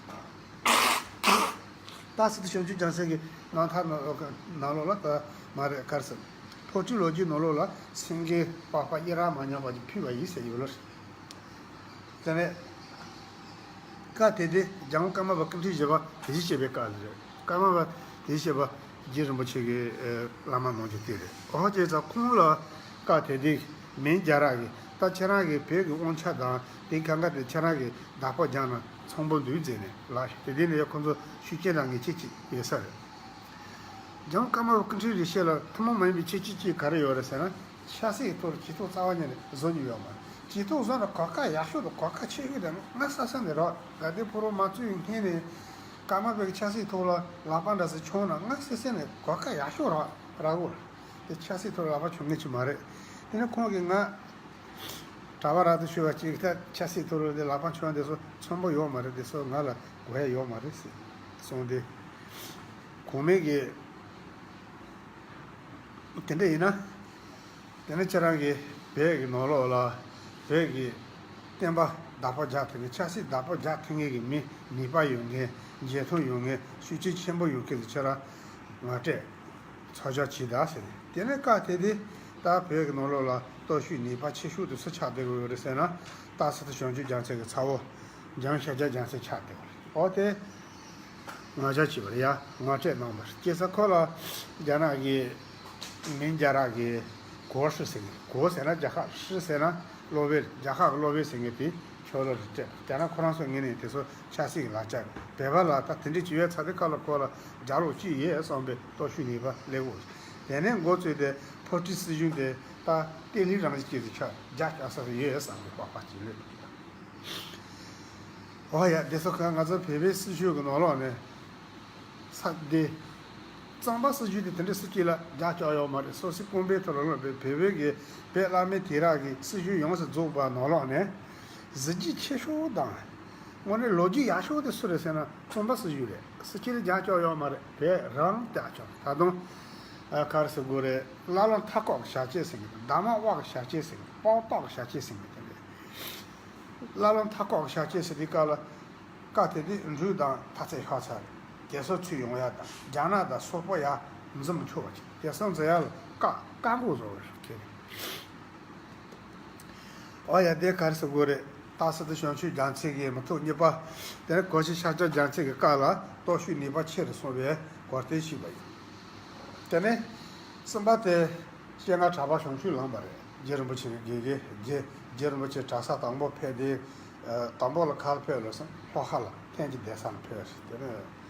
སྟག་སེ་ཏུ་བྱང་ཆུབ་རྒྱལ་མཚན་གྱི་རྣམ་ཐར་ནང་ནང་ལོགས་ལ་ད་མ་རེད་ག་རེ་ཟེར། ཕོ་བྲང་ལོ་རྒྱུས་ནང་ལོགས་ལ་སེང་གེ་པགས་པ་གཡས་ར་མ་མཉམ་པ་ཅིག་ཕུལ་བ་ཡིན་ཟེར་ཡོད་ལ། དེ་ནས་བཀའ་དེ་དེ་རྒྱལ་དབང་ཀརྨ་པ་སྐུ་ཕྲེང་བཞི་པ་དེ་བཞིན་གཤེགས་པའི་བཀའ་རེད། ཀརྨ་པ་དེ་བཞིན་གཤེགས་པ་རྗེ་རིན་པོ་ཆེ་གི་ཨེ་བླ་མ་ནང་གི་དེ་རེད། འོ་བྱས་ཙང་ཁོང་ལ་བཀའ་དེ་དེ་མིང་རྒྱལ་ར་གི་ད་ཁྱེད་རང་གི་བོད་ཀྱི་དབང་ཆ་དང་དེ་གང་ག་དེ་ཁྱེད་རང་གི་བདག་པོ་རྒྱག་ན་ཚང་པོ་འདུག་ཟེར་ནས་ལ་དེ་དེ་ནས་ཡ་ཁོང་ཚོ་ཤུགས་རྐྱེན་དང་ངེས་ཅན་ཅིག་ཡོད་ས་རེད། རྒྱལ་དབང་ཀརྨ་པ་སྐུ་ཕྲེང་རིམ་བྱོན་ལ་ཐུན་མོང་མ་ཡིན་པའི་ཁྱད་ཆོས་ཅིག་ག་རེ་ཡོད་རེད་ཟེར་ན། ཆབ་སྲིད་ཐོག་ཇུས་གཏོགས་རྩ་བ་ཉིད་ནས་བཟོ་མྱོང་ཡོད་མ་རེད། ཇུས་གཏོགས་བཟོ་ན་གོ་སྐབས་ཡག་ཤོས་དང་གོ་སྐབས་ཆེ་ཤོས་དེ་ང་ས་ས་ནས་རག་དགའ་ལྡན་ཕོ་བྲང་དམངས་གཙོའི་སྔོན་ནས་ཀརྨ་པའི་ཆབ་སྲིད་ཐོག་ལ་ལག་པ་འདྲ་ཟེར་མཆོང་ན་ང་ས་ས་ནས་གོ་སྐབས་ཡག་ཤོས་རག་རག་གོ། དེ་ཆབ་སྲིད་ཐོག་ལ་ལག་པ་མཆོང་མཁན་ཅིག་མ་རེད། དེ་ནས་ཁོང་གིས་ང་གྲྭ་པ་རག་ཏུ་ཞུ་བ་ཅིག་ད་ཆབ་སྲིད་ཐོག་ལ་དེ་ལག་པ་མཆོང་དེ་ཚོ་ཚོམ་པོ་ཡོད་མ་རེད། དེ་ཚོ་ང་ལ་དགོས་ཡ་ཡོད་མ་རེད་ཟེར་གསུངས་ཏེ། གོང་མའི་གི་དེ་འདྲ་ཡིན་ན། དེ་ནས་ཁྱེད་རང་གིས་བོད་ཀྱི་ནང་ལོགས་ལ་བོད་ཀྱི་བསྟན་པ་བདག་པོ་རྒྱག་ཐུབ་མཁན། ཆབ་སྲིད་བདག་པོ་རྒྱག་ཐུབ་མཁན་གྱི་མི་ནུས་པ་ཡོད་མཁན། འཇོན་ཐང་ཡོད་མཁན། ཤུགས་རྐྱེན་ཆེན་པོ་ཡོད་མཁན་དེ་ཁྱེད་རང་ངོ་སྤྲོད་ཚོགས་བཅར་བྱེད་དང་ཟེར། དེ་ནས་སྐབས་དེ་དུས་ད་བོད་ཀྱི་ནང་ལོགས་ལ་སྟོབས་ཤུགས་ནུས་པ་ཆེ་ཤོས་དེ་སུ་ཆགས་བསྡད་ཡོད་རེད་ཟེར་ན། སྟག་སི་ཏུ་བྱང་ཆུབ་རྒྱལ་མཚན་གྱི་ཚ་བོ་འཇམ་ཤཱཀྱ་རྒྱལ་མཚན་ཆགས་བསྡད་ཡོད་རེད། འོ་དེ། ངོ་སྤྲོད་བྱས་པ་རེད་ཡ། ངོ་སྤྲོད་གནང་བ་རེད། སྐྱེས་ས་ཁོ་ལ་རྒྱ་ནག་གི་མིང་རྒྱ་ར་གི་གོ་ཧྲི་ཟེར་གི། གོ་ཟེར་ན་རྒྱལ་ཁབ། ཧྲི་ཟེར་ན་སློབ་དཔོན། རྒྱལ་ཁབ་ཀྱི་སློབ་དཔོན་ཟེར་མཁན་དེ་ཁྱོད་ལ་རེད་སྤྲད། རྒྱ་ནག་ཁོ་རང་ཚོ་ངོས་ནས་དེ་ཚོ་ཆབ་སྲིད་ཀྱི་ལག་ཆ་རེད། བོད་པ་ལ་ད་དེ་འདྲ་བྱེད་ཡས་ཚ་དེ་ཁ་ལ་ཁོ་ལ་རྒྱལ་ལོ་གཅིག་ཡོད་བསམ་པའི་སྟོབས་ཤུགས་ནུས་པ་སླེབས་འོ། དེ་ནས་འགོ་བཙུགས་ཏེ་ཕོ་ཁྲི་སྲིད་གཞུང་དེ་ད་བརྟན་ལྷིང་རང་བཞིན་ཅན་དུ་ཆགས། རྒྱ་སྐྱོང་ས་ཡོད་བསམ་པའི་བག་ཆགས་ཅིག་སླེབས། འོ་ཡ། དེ་ཚོ་ག་ང་ཚོ་བོད་པའི་སྲིད་གཞུང་གི་ནང་ལོགས་ནས་ས་དེ། གཙང་པ་སྲིད་གཞུང་དེ་དེ་འདྲའི་སྲིད་སྤྱི་ལ་རྒྱ་སྐྱོང་ཡོད་མ་རེད། སོ་སོའི་སྐུ་ཕྲེང་ཐོག་ལ་ལངས་པའི་བོད་པའི་གི་བོད་བླ་མའི་དུས་རབས་ཀྱི་སྲིད་གཞུང་ཡོངས་སུ་རྫོགས་པ་ནང་ལོགས་ནས་གཟི་བརྗིད་ཆེ་ཤོས་དང་། དངོས་གནས་ལོ་རྒྱུས་ཡག་ཤོས་དེ་སུ་རེད་ཟེར་ན་གཙང་པ་སྲིད་གཞུང་རེད། སྲིད་སྤྱི་ལ་རྒྱ་སྐྱོང་ཡོད་མ་རེད། བོད་རང་རྒྱ་སྐྱོང་། ད་དུང་ཨ་ག་རེ་ཟེར་དགོས་རེད། བླ་ལོག་མཐའ་འཁོབ་ཀྱི་ཞབས་ཕྱི་ཟེར་གི་འདུག། གདམས་ངག་དབང་གི་ཞབས་ཕྱི་ཟེར་གི་འདུག། པོ་ཏོ་གི་ཞབས་ཕྱི་ཟེར་གི་འདུག། དེ་རེད། བླ་ལོག་མཐའ་འཁོབ་ཀྱི་ཞབས་ཕྱི་ཟེར་དུས་སྐབས་ལ། སྐབས་དེ་དུས་འབྲུག་དང་ཐ་ཚད་ཤོར་ཚར་རེད། གེ་སར་ཚུར་ཡོང་ཡ་དང་རྒྱ་ནག་དང་སོག་པོ་ཡར་འཛིན་མི་ཆོག་པ་ཅིག། གེ་སར་འཛིན་ཡ་ལ་བཀག་བཀག་འགོག་བཟོ་བ་རེད། ཨོ་ཡ། དེ་ག་རེ་ཟེར་དགོས་རེད། སྟག་སི་ཏུ་བྱང་ཆུབ་རྒྱལ་མཚན་གྱི་མི་ཐོག་གཉིས་པ། དེ་ནས་གོ་ཤྲི་ཤཱཀྱ་རྒྱལ་མཚན་གྱི་སྐབས་ལ་སྟོབས་ཤུགས་ནུས་པ་ཆེ་རུ་སོང་བའི་གོ་སྟོན་ཞུས་པ་ཡིན། དེ་ནས་གསུམ་པ་དེ་སྤྱན་སྔ་གྲགས་པ་བྱང་ཆུབ་ལངས་པ་རེད། རྗེ་རིན་པོ་ཆེ་གི་དགེ་རྒན། རྗེ་རྗེ་རིན་པོ་ཆེ་གྲྭ་ས་དང་པོ་ཕེབས་དུས། ཨ་དང་པོ་ལ་ག་ལ་ཕེབས་ལབ་སོང་། ལྷོ་ཁ་ལ་ཐེམ་གྱི་གདན་ས་ལ་ཕེབས་རེད། དེ་ནས་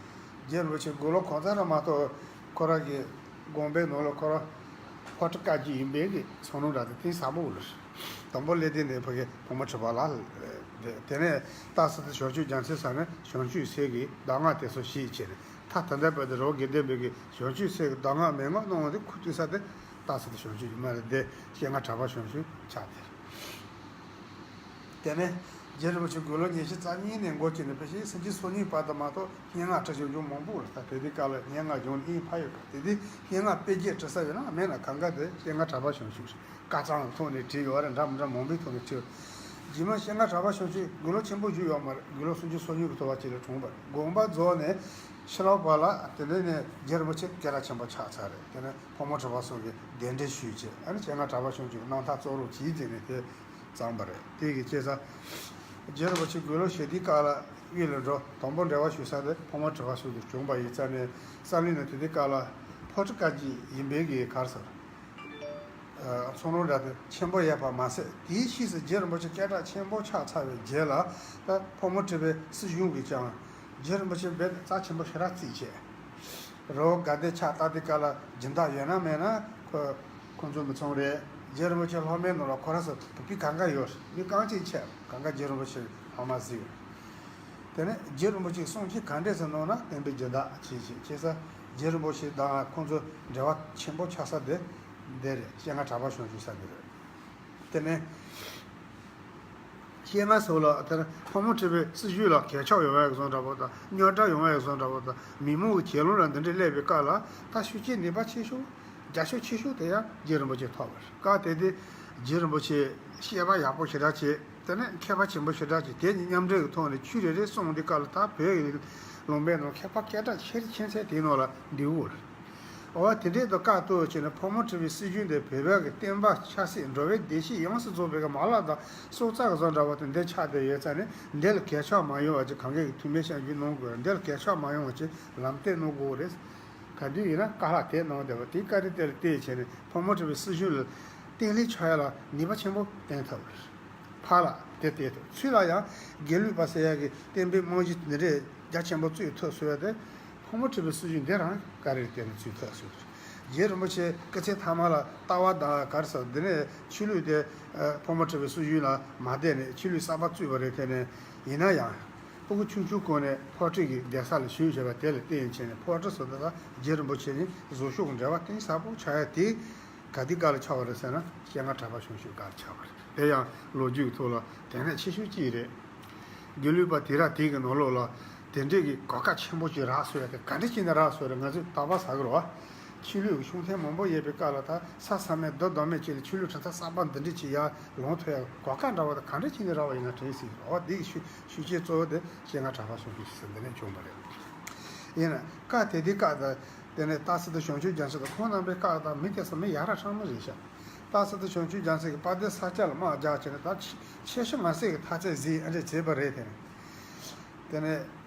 རྗེ་རིན་པོ་ཆེ་དགུང་ལོ་གང་ཙམ་རེད་མ་གཏོགས་ཁོ་རང་གི་དགོངས་པའི་ནང་ལ་ཁོ་རང་ཕོ་བྲང་དཀར་རྒྱན་ཡིན་པའི་གི་ཚོང་ལུགས་འདྲ་དེ་གཏིང་ཟབ་པོ་ལ། དང་པོ་སླེབས་དུས་ནས་ཕ་གི་བུ་མོ་གྲྭ་པ་ལ། དེ་ནས་སྟག་སི་ཏུ་བྱང་ཆུབ་རྒྱལ་མཚན་ས་ནས་བྱང་ཆུབ་སེམས་ཀྱི་གདམས་ངག་དེ་ཚོ་ཞིག་བྱས་ནས། ད་ད་ལྟ་བར་དུ་རི་བོ་དགེ་ལྡན་པའི་གི་བྱང་ཆུབ་སེམས་ཀྱི་གདམས་ངག་མན་ངག་གནང་བ་དེ་ཁུ་བཏུས་ས་དེ་སྟག་སི་ཏུ་བྱང་ཆུབ་ཡིན་མ་རེད། དེ་སྤྱན་སྔ་གྲགས་པ་བྱང་ཆུབ་ཆགས་དེ། དེ་ནས་རྗེ་རིན་པོ་ཆེ་དགུང་ལོ་ཉི་ཤུ་རྩ་གཉིས་ནས་འགོ་བཙུགས་ནས་ཕལ་ཆེར་སུམ་ཅུ་སོ་གཉིས་བར་དུ་མ་གཏོགས་སྙན་ངག་བྲི་བྱུང་རྒྱུ་མང་པོ་རེད། ད་དེ་དུས་སྐབས་ལ་སྙན་ངག་སྦྱོང་ནི་ཕར་ཡོད་ག། དེ་དུས་སྙན་ངག་དཔེ་རྒྱས་བྲི་ས་ཡོད་ན་མེད་ན་གང་ག་དེ་སྤྱན་སྔ་གྲགས་པ་བྱང་ཆུབ་རེད། དཀར་གཙང་གི་ཐོག་ནས་བྲིས་ཡོད་རེད། འདྲ་མི་འདྲ་མང་པོའི་ཐོག་ནས་བྲིས། རྗེས་མ་སྤྱན་སྔ་གྲགས་པ་བྱང་ཆུབ་དགུང་ལོ་ཆེན་པོ་བཞུགས་ཡོད་མ་རེད། དགུང་ལོ་སུམ་ཅུ་སོ་གཉིས་ཀྱི་ཐོག་བ་ཅིག་ལ་གྲོངས་པ་རེད། དགོངས་པ་རྫོགས་ནས་ཕྱི་ལོགས་པ་ལ་དེ་འདྲ་ནས་རྗེ་རིན་པོ་ཆེ་སྐད་གྲགས་ཆེན་པོ་ཆགས་ཚར་རེད། དེ་ནས་ཕོ་མོ་གྲྭ་པ་སོགས་ཀྱིས་གདན་འདྲེན་ཞུས་བྱས། ཨ་ནི་སྤྱན་སྔ་གྲགས་པ་བྱང་ཆུབ་རྣམ་ཐར་རྩོམ་རོགས་གྱིས་ཟེར་ནས་དེ་བརྩམས་པ་རེད། དེ་གི་བྱས་ཙང་རྗེ་རིན་པོ་ཆེ་དགུང་ལོ་བཞེས་དུས་སྐབས་ལ་དབུས་ལ་འགྲོ། དང་པོ་འབྲེལ་བ་ཞུ་ས་དེ་ཕོ་མོ་གྲྭ་པ་སོགས་དང་བྱུང་བ་ཡིན་ཙང་ནས། བསམ་གླིང་ནས་དེ་དུས་སྐབས་ལ་ཕོ་བྲང་དཀར་རྒྱན་ཡིན་པའི་གི་ག་རེ་ཟེར། ཨ་ཚོང་ལུགས་འདྲ་དེ་ཆེན་པོ་ཡོད་པ་མ་ཟད། དེའི་ཕྱིས་སུ་རྗེ་རིན་པོ་ཆེ་སྐད་གྲགས་ཆེན་པོ་ཆགས་ཚར་བའི་རྗེས་ལ། ད་ཕོ་མོ་གྲྭ་པའི་སྲིད་གཞུང་གིས་ཀྱང་རྗེ་རིན་པོ་ཆེ་རྦད་དེ་རྩ་ཆེན་པོ་ཞེ་དྲག་བརྩིས་བྱས། རི་བོ་དགའ་ལྡན་ཕྱག་བཏབ་དུས་སྐབས་ལ་སྦྱིན་བདག་ཡོད་ན་མེད་ན་ཁོ་ཁོང་ཚོ་མི་ཚང་རེད། རྗེ་རིན་པོ་ཆེ་སློབ་མའི་ནང་ལ་ཁོ་རང་ཚོ་བུ་སྤུན་གང་ག་ཡོད་རེད། མི་རྐང་གཅིག་ཆད་གང་ག་རྗེ་རིན་པོ་ཆེ་སློབ་མ་ཟིག་ཡོད་རེད། དེ་ནས་རྗེ་རིན་པོ་ཆེའི་གསུང་ཆོས་ག་འདྲས་སུ་གནང་ན་བསྟན་པའི་སྦྱིན་བདག་བྱེད་ཅིག་བྱེད་ས། རྗེ་རིན་པོ་ཆེ་དང་ཁོང་ཚོ་འབྲེལ་བ་ཆེན་པོ་ཆགས་ས་དེ་འདི་རེད། སྤྱན་སྔ་གྲགས་པ་བྱང་ཆུབ་ས་འདི་རེད། དེ་ནས་སྤྱན་སྔ་སོགས་ལ་དེར་ཕོ་མོ་གྲྭ་པའི་སྲིད་བྱུས་ལ་གས་ཆག་ཡོང་བའི་བཟོ་འདྲ་པོ་དང་། རྙོག་དྲ་ཡོང་བའི་བཟོ་འདྲ་པོ་དང་། མི་མང་གི་གྱེན་ལོག་ལ་འདི་འདྲས་སླེབས་པའི་སྐབས་ལ། ད་ཤུགས་རྐྱེན་ནུས་པ་ཆེ་ཤོས། རྒྱ་ཤོས་ཆེ་ཤོས་དེ་ཡང་རྗེ་རིན་པོ་ཆེ་ཐོབ་པ་རེད། སྐབས་དེ་དུས་རྗེ་རིན་པོ་ཆེ་བཤད་པ་ཡག་པོ་ཞེ་དྲག་བྱས། དེ་ནས་མཁས་པ་ཆེན་པོ་ཞེ་དྲག་ཅིག་དེ་གཉིས་མཉམ་འབྲེལ་གྱི་ཐོག་ནས་ཆོས་རེ་རེ་གསུངས་དུས་སྐབས་ལ། ད་བོད་ཀྱི་ལུང་པའི་ནང་མཁས་པ་སྐད་གྲགས་ཆེ་ཆེ་ཚད་དེའི་ནང་ལ་འདུས་ཡོད་རེད། འོ་དེ་འདྲའི་དུ་བཀག་གཏུག་བྱས་ནས་ཕོ་མོ་གྲྭ་པའི་སྲིད་བྱུས་འདི་བོད་པའི་གི་བསྟན་པ་ཆབ་སྲིད་འགྲོ་བའི་བདེ་སྐྱིད་ཡོངས་སུ་རྫོགས་པའི་གི་མ་ལག་དང་སྲོག་རྩ་གི་བཟོ་འདྲ་བ་དེ་འདི་ཆགས་བསྡད་ཡོད་ཙང་ནས། འདི་ལ་གས་ཆག་མ་ཡོང་བ་ཅིག་གང་གས་ཀྱི་ཐུགས་སྨོན་བཤམས་བརྒྱུད་གནང་དགོས། འདི་ལ་གས་ཆག་མ་ཡོང་བ་ཅིག་ལམ་སྟོན་གནང་དགོས་རེད། ག་དུས་ཡིན་ན་བཀའ་ལྷག་དེ་གནང་བསྡད་པ་དེའི་བཀའ་དྲིན་དེ་ལ་བརྟེན་བྱས་ནས་ཕོ་མོ་གྲྭ་པའི་སྲིད་བྱུས་ལ་བརྟན་ལྷིང་ཆགས་ཡ་ལ་ནུས་པ་ཆེན་པོ་བསྟན་ཐུབ་རེད། ཕར་ལ་དེ་བལྟས་ཐུབ། ཚུར་ལ་ཡང་དགེ་ལུགས་པ་ཟེར་ཡ་གི་བསྟན་པའི་རྨང་གཞི་འདི་འདྲས་རྒྱ་ཆེན་པོ་བཙུགས་ཐུབ་སོང་ཡ་དེ་ཕོ་མོ་གྲྭ་པའི་སྲིད་བྱུས་འདི་རང་ག་རེ་བརྟེན་ནས་བཙུགས་ཐུབ་སོང་། རྗེ་རིན་པོ་ཆེ་སྐུ་ཚེ་མཐའ་མ་ལ་ལྟ་བ་དང་ག་རེ་ཟེར་འདི་ནས་ཆོས་ལུགས་དེ་ཕོ་མོ་གྲུ་པའི་སྲོལ་རྒྱུན་ལ་མ་བསྡད་ནས་ཆོས་ལུགས་གསར་པ་བཙུགས་པ་རེད། དེ་ནས་ཡིན་ན་ཡང་ཕྲུ་གུ་ཆུང་ཆུང་སྒང་ནས་ཕོ་ཁྲིད་ཀྱི་གདན་ས་ལ་ཞུགས་བྱས་པ་དེ་ལ་བརྟེན་བྱས་ནས་ཕོ་ཁྲིད་ཟེར་དུས་ད་རྗེ་རིན་པོ་ཆེ་ནས་བཟོ་ཤོག་གི་འབྲེལ་བ་གཏིང་ཟབ་པོ་ཆགས་ཡ་དེ་ག་དུས་སྐབས་ལ་ཆགས་པ་རེད་ཟེར་ན་སྤྱན་སྔ་གྲགས་པ་བྱུང་ཤོས་སྐབས་ལ་ཆགས་པ་རེད། དེ་ཡང་ལོ་རྒྱུས་ཀྱི་ཐོག་ལ་དོན་གནད་ཆེ་ཤོས་གཅིག་རེད། དགེ་ལུགས་པ་དུས་རབས་དེ་གི་ནང་ལོགས་ལ་དེ་འདྲས་ཀྱི་གོ་སྐབས་ཆེན་པོ་ཅིག་རག་སོང་ཡ་དེ་ག་འདྲ་བྱས་ནས་རག་སོང་རེད། ང་ཚོས་དོགས་པ་ཟ་གི་རེད་བ། ཆོས་ལུགས་ཀྱི་ཤུགས་ལྡན་མང་པོ་ཡོད་པའི་སྐབས་ལ་ད་ས་མཚམས་མེད་རྡོ་རྡོ་མེད་ཅིག་ལ་ཆོས་ལུགས་གྲུབ་མཐའ་གསར་པ་འདི་འདྲས་ཅིག་ཡར་ལོངས་ཐུབ་ཡ་གོ་སྐབས་འདྲ་བ་དེ་ག་འདྲ་བྱས་ནས་རག་པ་ཡིན་ན་དྲན་སྲིད་རེད་བ། འདི་གི་ཤུགས་ཤུགས་རྐྱེན་གཙོ་བོ་དེ་སྤྱན་སྔ་གྲགས་པ་བྱུང་ཤོས་ཟེར་འདི་ནས་བྱུང་བ་རེད། ཡིན་ན་སྐབས་དེ་དུས་སྐབས་དང་དེ་ནས་སྟག་སེང་དང་བྱང་ཆུབ་རྒྱལ་མཚན་དང་ཁོང་རྣམ་པའི་སྐབས་དང་མི་དེ་ཚོ་མི་ཡ་རབས་ཧྲང་མོ་རེད་ཤག་སྟག་སེང་དང་བྱང་ཆུབ་རྒྱལ་མཚན་གྱིས་དཔལ་ལྡན་ས་སྐྱ་ལ་དམག་རྒྱག་བྱས་ནས་ད་ཆེ་ཆེ་ཤོས་ང་སྲིད་ཀྱི་མཐའ་ཚད་ཟིན་ཨ་འདྲས་བྱས་པ་རེད། དེ་ནས་དེ་ནས་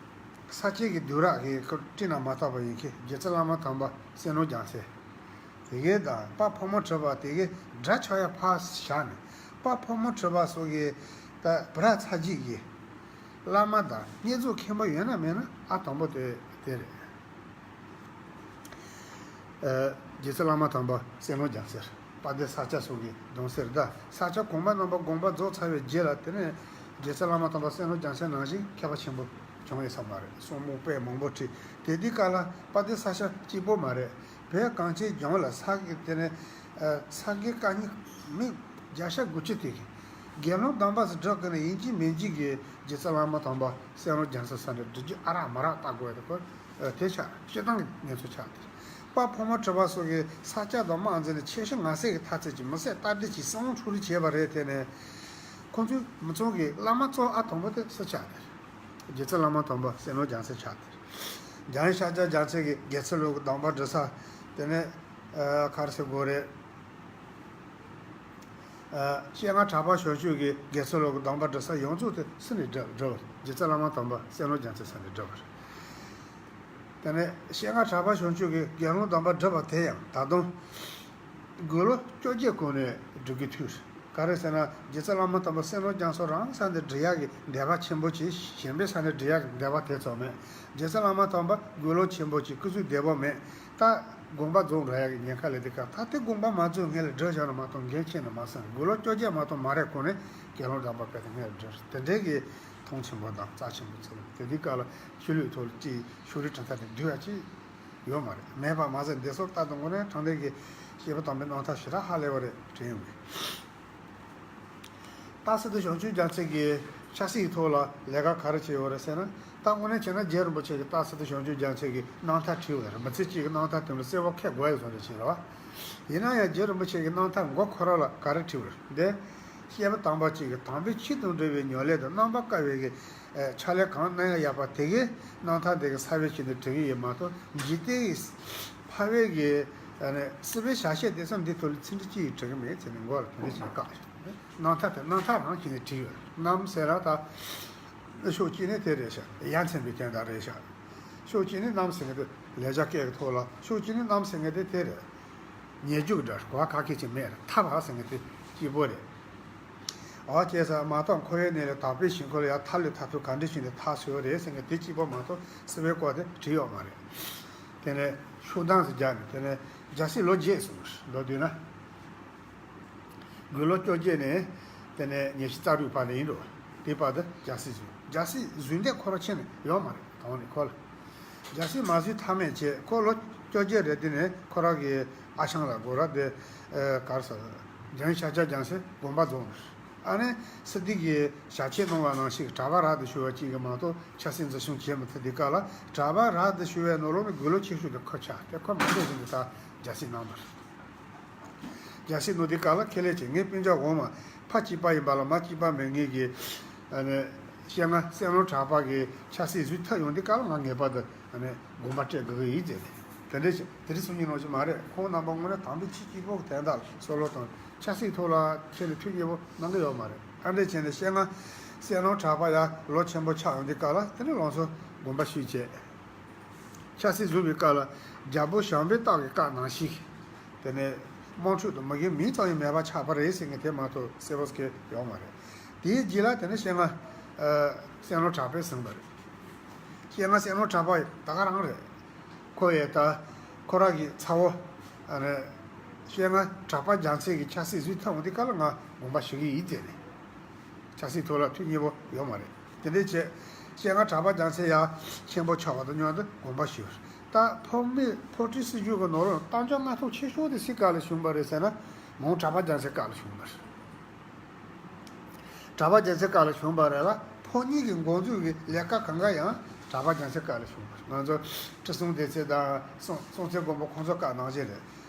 ས་སྐྱའི་གི་བདུད་ར་གི་ཁོ་སྤྲིན་ནག་མ་ཐོབ་པ་ཡིན་གྱི་རྗེ་བཙུན་བླ་མ་དམ་པ་སེང་ལོ་རྒྱལ་མཚན་དེ་གའི་དང་དཔལ་ཕོ་མོ་གྲུ་པ་དེ་གའི་དགྲ་ཆགས་ཡ་ཕར་བཞག་ནས་དཔལ་ཕོ་མོ་གྲུ་པ་སོགས་ཀྱི་ད་བུ་ར་ཚ་རྒྱུད་ཀྱི་བླ་མ་དང་བསྙེན་རྫོགས་མཁན་པོ་ཡོད་ན་མེད་ན་ཨ་དང་པོ་དེ་དེ་རེད། རྗེ་བཙུན་བླ་མ་དམ་པ་སེང་ལོ་རྒྱལ་མཚན། དཔལ་ལྡན་ས་སྐྱ་སོགས་ཀྱི་གདུང་སེར་དང་ས་སྐྱ་གོང་མ་རྣམ་པ་དགོངས་པ་རྫོགས་ཚར་བའི་རྗེས་ལ་དེ་ནས་རྗེ་བཙུན་བླ་མ་དམ་པ་སེང་ལོ་རྒྱལ་མཚན་ནང་བཞིན་མཁས་པ་ཆེན་པོ་བྱུང་ཡོད་ས་མ་རེད། གསུང་རྨོངས་དཔེ་མང་པོ་ཁྲིད་དེ་དུས་སྐབས་ལ་དཔལ་ལྡན་ས་སྐྱ་གཅིག་པོ་མ་རེད། བོད་གངས་ཅན་ལྗོངས་ལ་ས་དགེ་དེ་ནས་ས་དགེ་བཀའ་རྙིང་མི་བརྒྱ་ཆ་དགུ་བཅུ་དེ་གི་དགེ་སློང་དམ་པ་སུ་སྒྲུབ་ཀྱི་ནས་ཡིན་གཅིག་མིན་གཅིག་གི་རྗེ་བཙུན་བླ་མ་དམ་པ་སེང་ལོ་རྒྱལ་མཚན་ས་ནས་སྒྲུབ་རྒྱུ་ཨ་རག་མ་རག་ལྟ་དགོས་དེ་ཁོ། དེ་ཆགས་སྤྱིར་བཏང་གི་གནས་ཚུལ་ཆགས་དེ། དཔལ་ཕོ་མོ་གྲུ་པ་སོགས་ཀྱིས་ས་སྐྱ་དང་དམག་འཛིང་ནས་ཆེ་ཤོས་ང་སྲིད་ཀྱི་མཐའ་ཚད་ཀྱི་མི་སེར་རྟ་དྲེལ་གྱིས་སྲིད་དབང་འཕྲོག་རེས་བྱས་པ་རེད། དེ་ནས་ཁོང་ཚོའི་མི་ཚང་གི་བླ་མ་གཙོ་ཨ་དང་པོ་དེ་སུ་ཆགས་དེ། རྗེ་བཙུན་བླ་མ་དམ་པ་སེང་ལོ་རྒྱལ་མཚན་ཆགས་དེ། འཇམ་དབྱངས་ཤཱཀྱ་རྒྱལ་མཚན་གྱི་དགེ་ཚུལ་སློབ་ཀྱི་གདམས་པ་སྒྲུབ་ས་དེ་ནས་ག་རེ་ཟེར་དགོས་རེད། སྤྱན་སྔ་གྲགས་པ་བྱང་ཆུབ་ཀྱི་དགེ་ཚུལ་སློབ་ཀྱི་གདམས་པ་སྒྲུབ་ས་ཡོངས་རྫོགས་དེ་སུ་ནས་སྒྲུབ་སྒྲུབ་པ་རེད། རྗེ་བཙུན་བླ་མ་དམ་པ་སེང་ལོ་རྒྱལ་མཚན་ས་ནས་སྒྲུབ་པ་རེད། དེ་ནས་སྤྱན་སྔ་གྲགས་པ་བྱང་ཆུབ་ཀྱི་དགེ་སློང་གདམས་པ་སྒྲུབ་པ་དེ་ཡང་ད་དུང་དགུང་ལོ་བཅོ་བརྒྱད་གོང་ནས་སྒྲུབ་ཀྱི་ཐུགས་རེད། ག་རེ་ཟེར་ན་རྗེ་བཙུན་བླ་མ་དམ་པ་སེང་ལོ་རྒྱལ་མཚན་རང་ས་ནས་སྒྲུབ་ཡག་གི་འདོད་པ་ཆེན་པོ་ཅིག་གཞན་པའི་ས་ནས་སྒྲུབ་ཡག་གི་འདོད་པ་དེ་ཚོ་མེད། རྗེ་བཙུན་བླ་མ་དམ་པ་དགུང་ལོ་ཆེན་པོ་ཅིག་སྐུ་གཟུགས་བདེ་པོ་མེད། ད་དགོངས་པ་རྫོགས་འགྲོ་ཡག་གི་ཉེན་ཁ་ལས་དེ་ཁ་ད་དེ་དགོངས་པ་མ་རྫོགས་སྔོན་ལ་སྒྲུབ་བཞག་ན་མ་གཏོགས་འགན་ཆེ་ན་མ་སོང་། དགུང་ལོ་བཅོ་བརྒྱད་མ་གཏོགས་མ་རེད་གོང་ནས་དགེ་སློང་གདམས་པ་སྤེལ་ཏེ་སྔོན་ལ་སྒྲུབ་དེ་འདྲའི་གི་མཐོང་ཆེན་པོ་དང་རྩ་ཆེན་པོ་ཚོ་དེ་དུས་སྐབས་ལ་ཆོས་ལུགས་ཐོག་ལ་ཅིག་ཕྱོགས་རིས་གྲུབ་མཐའ་དེ་འདུལ་ཡག་ཅིག་ཡོད་མ་རེད། མེད་པ་མ་ཟད་འདི་སོགས་ལྟ་དུས་ངོ་ནས་དྲང་གནས་ཀྱི་སྐྱེས་བུ་དམ་པའི་རྣམ་ཐར་ཞེ་དྲག་ཧ་ལས་པ་རེད་དྲན་ཡོང་གི། སྟག་སེང་དང་བྱང་ཆུབ་རྒྱལ་མཚན་གྱིས་ཆབ་སྲིད་ཐོག་ལ་ལས་ཀ་ག་རེ་བྱས་ཡོད་རེད་ཟེར་ན། ད་དངོས་གནས་བྱས་ན་རྗེ་རིན་པོ་ཆེ་གིས་སྟག་སེང་དང་བྱང་ཆུབ་རྒྱལ་མཚན་གྱི་རྣམ་ཐར་བྲིས་ཡོད་རེད། མི་ཚེ་གཅིག་གི་རྣམ་ཐར་དེ་ལ་གསལ་པོ་ཁེ་དགོས་ཡོད་བཟོ་འདྲ་ཞིག་རེད་བ། ཡིན་ན་ཡང་རྗེ་རིན་པོ་ཆེ་གི་རྣམ་ཐར་མགོ་ཁོ་ར་ལ་ག་རེ་བྲིས་ཡོད་རེད་འདི། སྐྱེས་བུ་དམ་པ་གཅིག་གིས་དམ་པའི་ཆོས་དང་འབྲེལ་བའི་ཉམས་ལེན་དང་རྣམ་པར་དཀར་བའི་གི་ཕྱག་ལས་གང་གནང་ཡ་ཡག་པ་དེ་གའི་རྣམ་ཐར་དེ་གི་ས་བོན་བྱས་ནས་བྲིས་ཀྱི་ཡོད་མ་གཏོགས་འཇིག་རྟེན་གྱི་ཕ་བའི་གི་སྲིད་པའི་བྱ་བྱེད་དེ་ཚོ་འདི་ཐོག་ལ་ཚིག་འབྲུ་གཅིག་ཡིས་བྲིས་ཀྱི་མེད་ཟེར་ནས་མགོ་ལ་དེ་འདྲ་ཞིག་བཀག་ཞིག་རྣམ་ཐར་དེ་རྣམ་ཐར་རང་བྱས་ནས་བྲིས་ཡོད། རྣམ་ཟེར་ར་ད་ཕྱོགས་གཅིག་ནས་དེ་རེད་ཤག་ཡ་མཚན་པའི་དོན་དག་རེད་ཤག་ཕྱོགས་གཅིག་ནས་རྣམ་ཟེར་མཁན་དེ་ལེགས་སྦྱར་སྐད་ཀྱི་ཐོག་ལ་ཕྱོགས་གཅིག་ནས་རྣམ་ཟེར་མཁན་དེ་དེ་རེད། ཉེ་རྒྱུགས་འདྲ་གོ་བ་ཁ་སྐད་ཅིག་མེད་རེད། ཐབས་ཨ་ཟེར་མཁན་དེ་གཅིག་པོ་རེད། ཨ་ཅེ་ས་མ་གཏོགས་འཁོར་བའི་གནས་ལས་དག་པའི་ཞིང་ཁོ་ལ་ཡང་ཐར་ལས་ཐར་ཐུབ་ག་འདྲ་ཞིག་ནས་ཐར་སོང་རེད་ཟེར་མཁན་དེ་གཅིག་པོ་མ་གཏོགས་སྲིད་པའི་སྐོར་དེ་བྲིས་ཡོད་མ་རེད། དེ་ནས་ཤུགས་ལྡན་ཟེར་རྒྱག་ནས་དེ་ནས་རྒྱལ་སྲིད་ལོ་བརྒྱད་སོང་ལོ་བསྡུས་ན། དགུང་ལོ་བཅོ་བརྒྱད་ནས་དེ་ནས་ཉི་ཤུ་རྩ་དྲུག་བར་ནས་ཡིན་འགྲོ། དེ་བར་དུ་རྒྱལ་སྲིད་བཟུང་། རྒྱལ་སྲིད་བཟུང་འདས་ཁོ་རང་ཁྱེད་ནས་ཡོད་མ་རེད། དང་ནས་ཁོ་ལ་རྒྱལ་སྲིད་མ་བཟུང་ཐབས་མེད་བྱས་ཁོ་ལོ་བཅོ་བརྒྱད་རེད། དེ་ནས་ཁོ་རང་གི་ཨ་ཞང་ལ་སྒོ་ར་དེ་གར་ས་འཇམ་ཤཱཀྱ་རྒྱལ་མཚན་དགོངས་པ་རྫོགས། ཨ་ནི་སྲིད་དེ་གི་ཞལ་ཆད་གནང་བ་ནང་བཞིན་གྲྭ་པ་རབ་ཏུ་བྱུང་བ་གཅིག་གི་མ་གཏོགས་ཆབ་སྲིད་འཛིན་སྐྱོང་བྱེད་མི་ཐུབ། དེ་ག་ལ་གྲྭ་པ་རབ་ཏུ་བྱུང་བའི་ནང་ལོགས་ནས་དགུང་ལོ་ཆེ་ཤོས་དེ་ཁོ་ཆགས་ཏེ་ཁོ་མ་འདས་བཞིན་དུ་ད་རྒྱལ་སྲིད་གནང་བ་རེད། རྒྱལ་སྲིད་གནང་དུས་སྐབས་ལ་ཁེ་ལས་ཀྱི་ངའི་སྤུན་ཀྱག་འོག་མ་ཕ་གཅིག་པ་ཡིན་པ་ལ་མ་གཅིག་པ་མེད་ངེས་ཀྱི་ཨ་ནི་སྤྱན་སྔ་སེང་ལོ་གྲགས་པ་གི་ཆབ་སྲིད་བཟོས་ཐུབ་ཡོང་དུས་སྐབས་ལ་ང་ངེས་པར་དུ་ཨ་ནི་དགོངས་པ་སྤྲད་དགོས་ཀྱི་ཡིན་ཟེར་ནས་དེ་འདྲ་ཞིག་དེ་རིང་སང་ཉིན་ནང་བཞིན་མ་རེད། ཁོང་རྣམ་པ་དངོས་གནས་དམ་པའི་ཆོས་གཅིག་པོ་གི་དོན་དག་ལ་བསམ་བློ་དང་ཆབ་སྲིད་ཐོག་ལ་ཁྱེད་ནས་ཐུགས་མཉེས་པོ་གནང་གི་ཡོད་མ་རེད། ཨ་འདྲ་བྱས་ནས་སྤྱན་སྔ་སེང་ལོ་གྲགས་པ་ཡར་ལོ་ཆེན་པོ་ཆགས་ཡོང་དུས་སྐབས་ལ་དེ་ནས་ལང་ཚོ་དགོངས་པ་ཞུས་བྱས། ཆབ་སྲིད་བཟུང་བའི་སྐབས་ལ་རྒྱལ་པོ་བྱམས་པའི་སྟག་གི་བཀའ་ནང་བཞིན། དེ་ནས་དམག་འཁྲུག་དང་མི་རྒན་མིང་ཙམ་ཡང་མེད་པ་ཆགས་པ་རེད་ཟེར་མཁན་དེ་མ་གཏོགས་གསལ་པོ་སྐད་ཡོད་མ་རེད། དེའི་རྗེས་ལ་དེ་ནས་སྤྱན་སྔ་སེང་ལོ་གྲགས་པས་ཟིན་པ་རེད། སྤྱན་སྔ་སེང་ལོ་གྲགས་པ་ད་ག་རང་རེད། ཁོ་ཡས་ད་ཁོ་རང་གི་ཚ་བོ་ ཨ་ནི་སྤྱན་སྔ་གྲགས་པ་རྒྱལ་མཚན་གྱི་ཆབ་སྲིད་བཟོས་ཐུབ་འོང་དུས་སྐབས་ལ་ང་དགོངས་པ་ཞུ་གི་ཡིན་ཟེར་ནས། ཆབ་སྲིད་ཐོག་ལ་ཐུགས་མཉེས་པོ་ཡོད་མ་རེད། དེ་འདྲའི་ཆེད་སྤྱན་སྔ་གྲགས་པ་རྒྱལ་མཚན་ཡང་ཆེན་པོ་ཆགས་པ་དང་མཉམ་དུ་དགོངས་པ་ཞུ། ད་ཕོ་མི་ཕོ་ཁྲིད་སྲིད་བྱུས་ཀྱི་ནང་ལོགས་གཏམ་རྒྱུད་སྔ་ཐོག་ཆེ་ཤོས་དེ་སུའི་སྐབས་ལ་བྱུང་བ་རེད་ཟེར་ན། མོན་གྲགས་པ་རྒྱལ་མཚན་སྐབས་ལ་བྱུང་བ་རེད། གྲགས་པ་རྒྱལ་མཚན་སྐབས་ལ་བྱུང་བ་རེད་ལ། ཕོ་ཉིད་ཀྱི་འགོ་འཛུགས་ཀྱི་ལས་ཀ་གང་ག་ཡང་གྲགས་པ་རྒྱལ་མཚན་སྐབས་ལ་བྱུང་བ་རེད། ང་ཚོ་ཁྲི་སྲོང་ལྡེ་བཙན་དང་སྲོང་སྲོང་བཙན་སྒམ་པོ་ཁོང་ཚོ་སྐབས་ནང་བཞིན་རེད།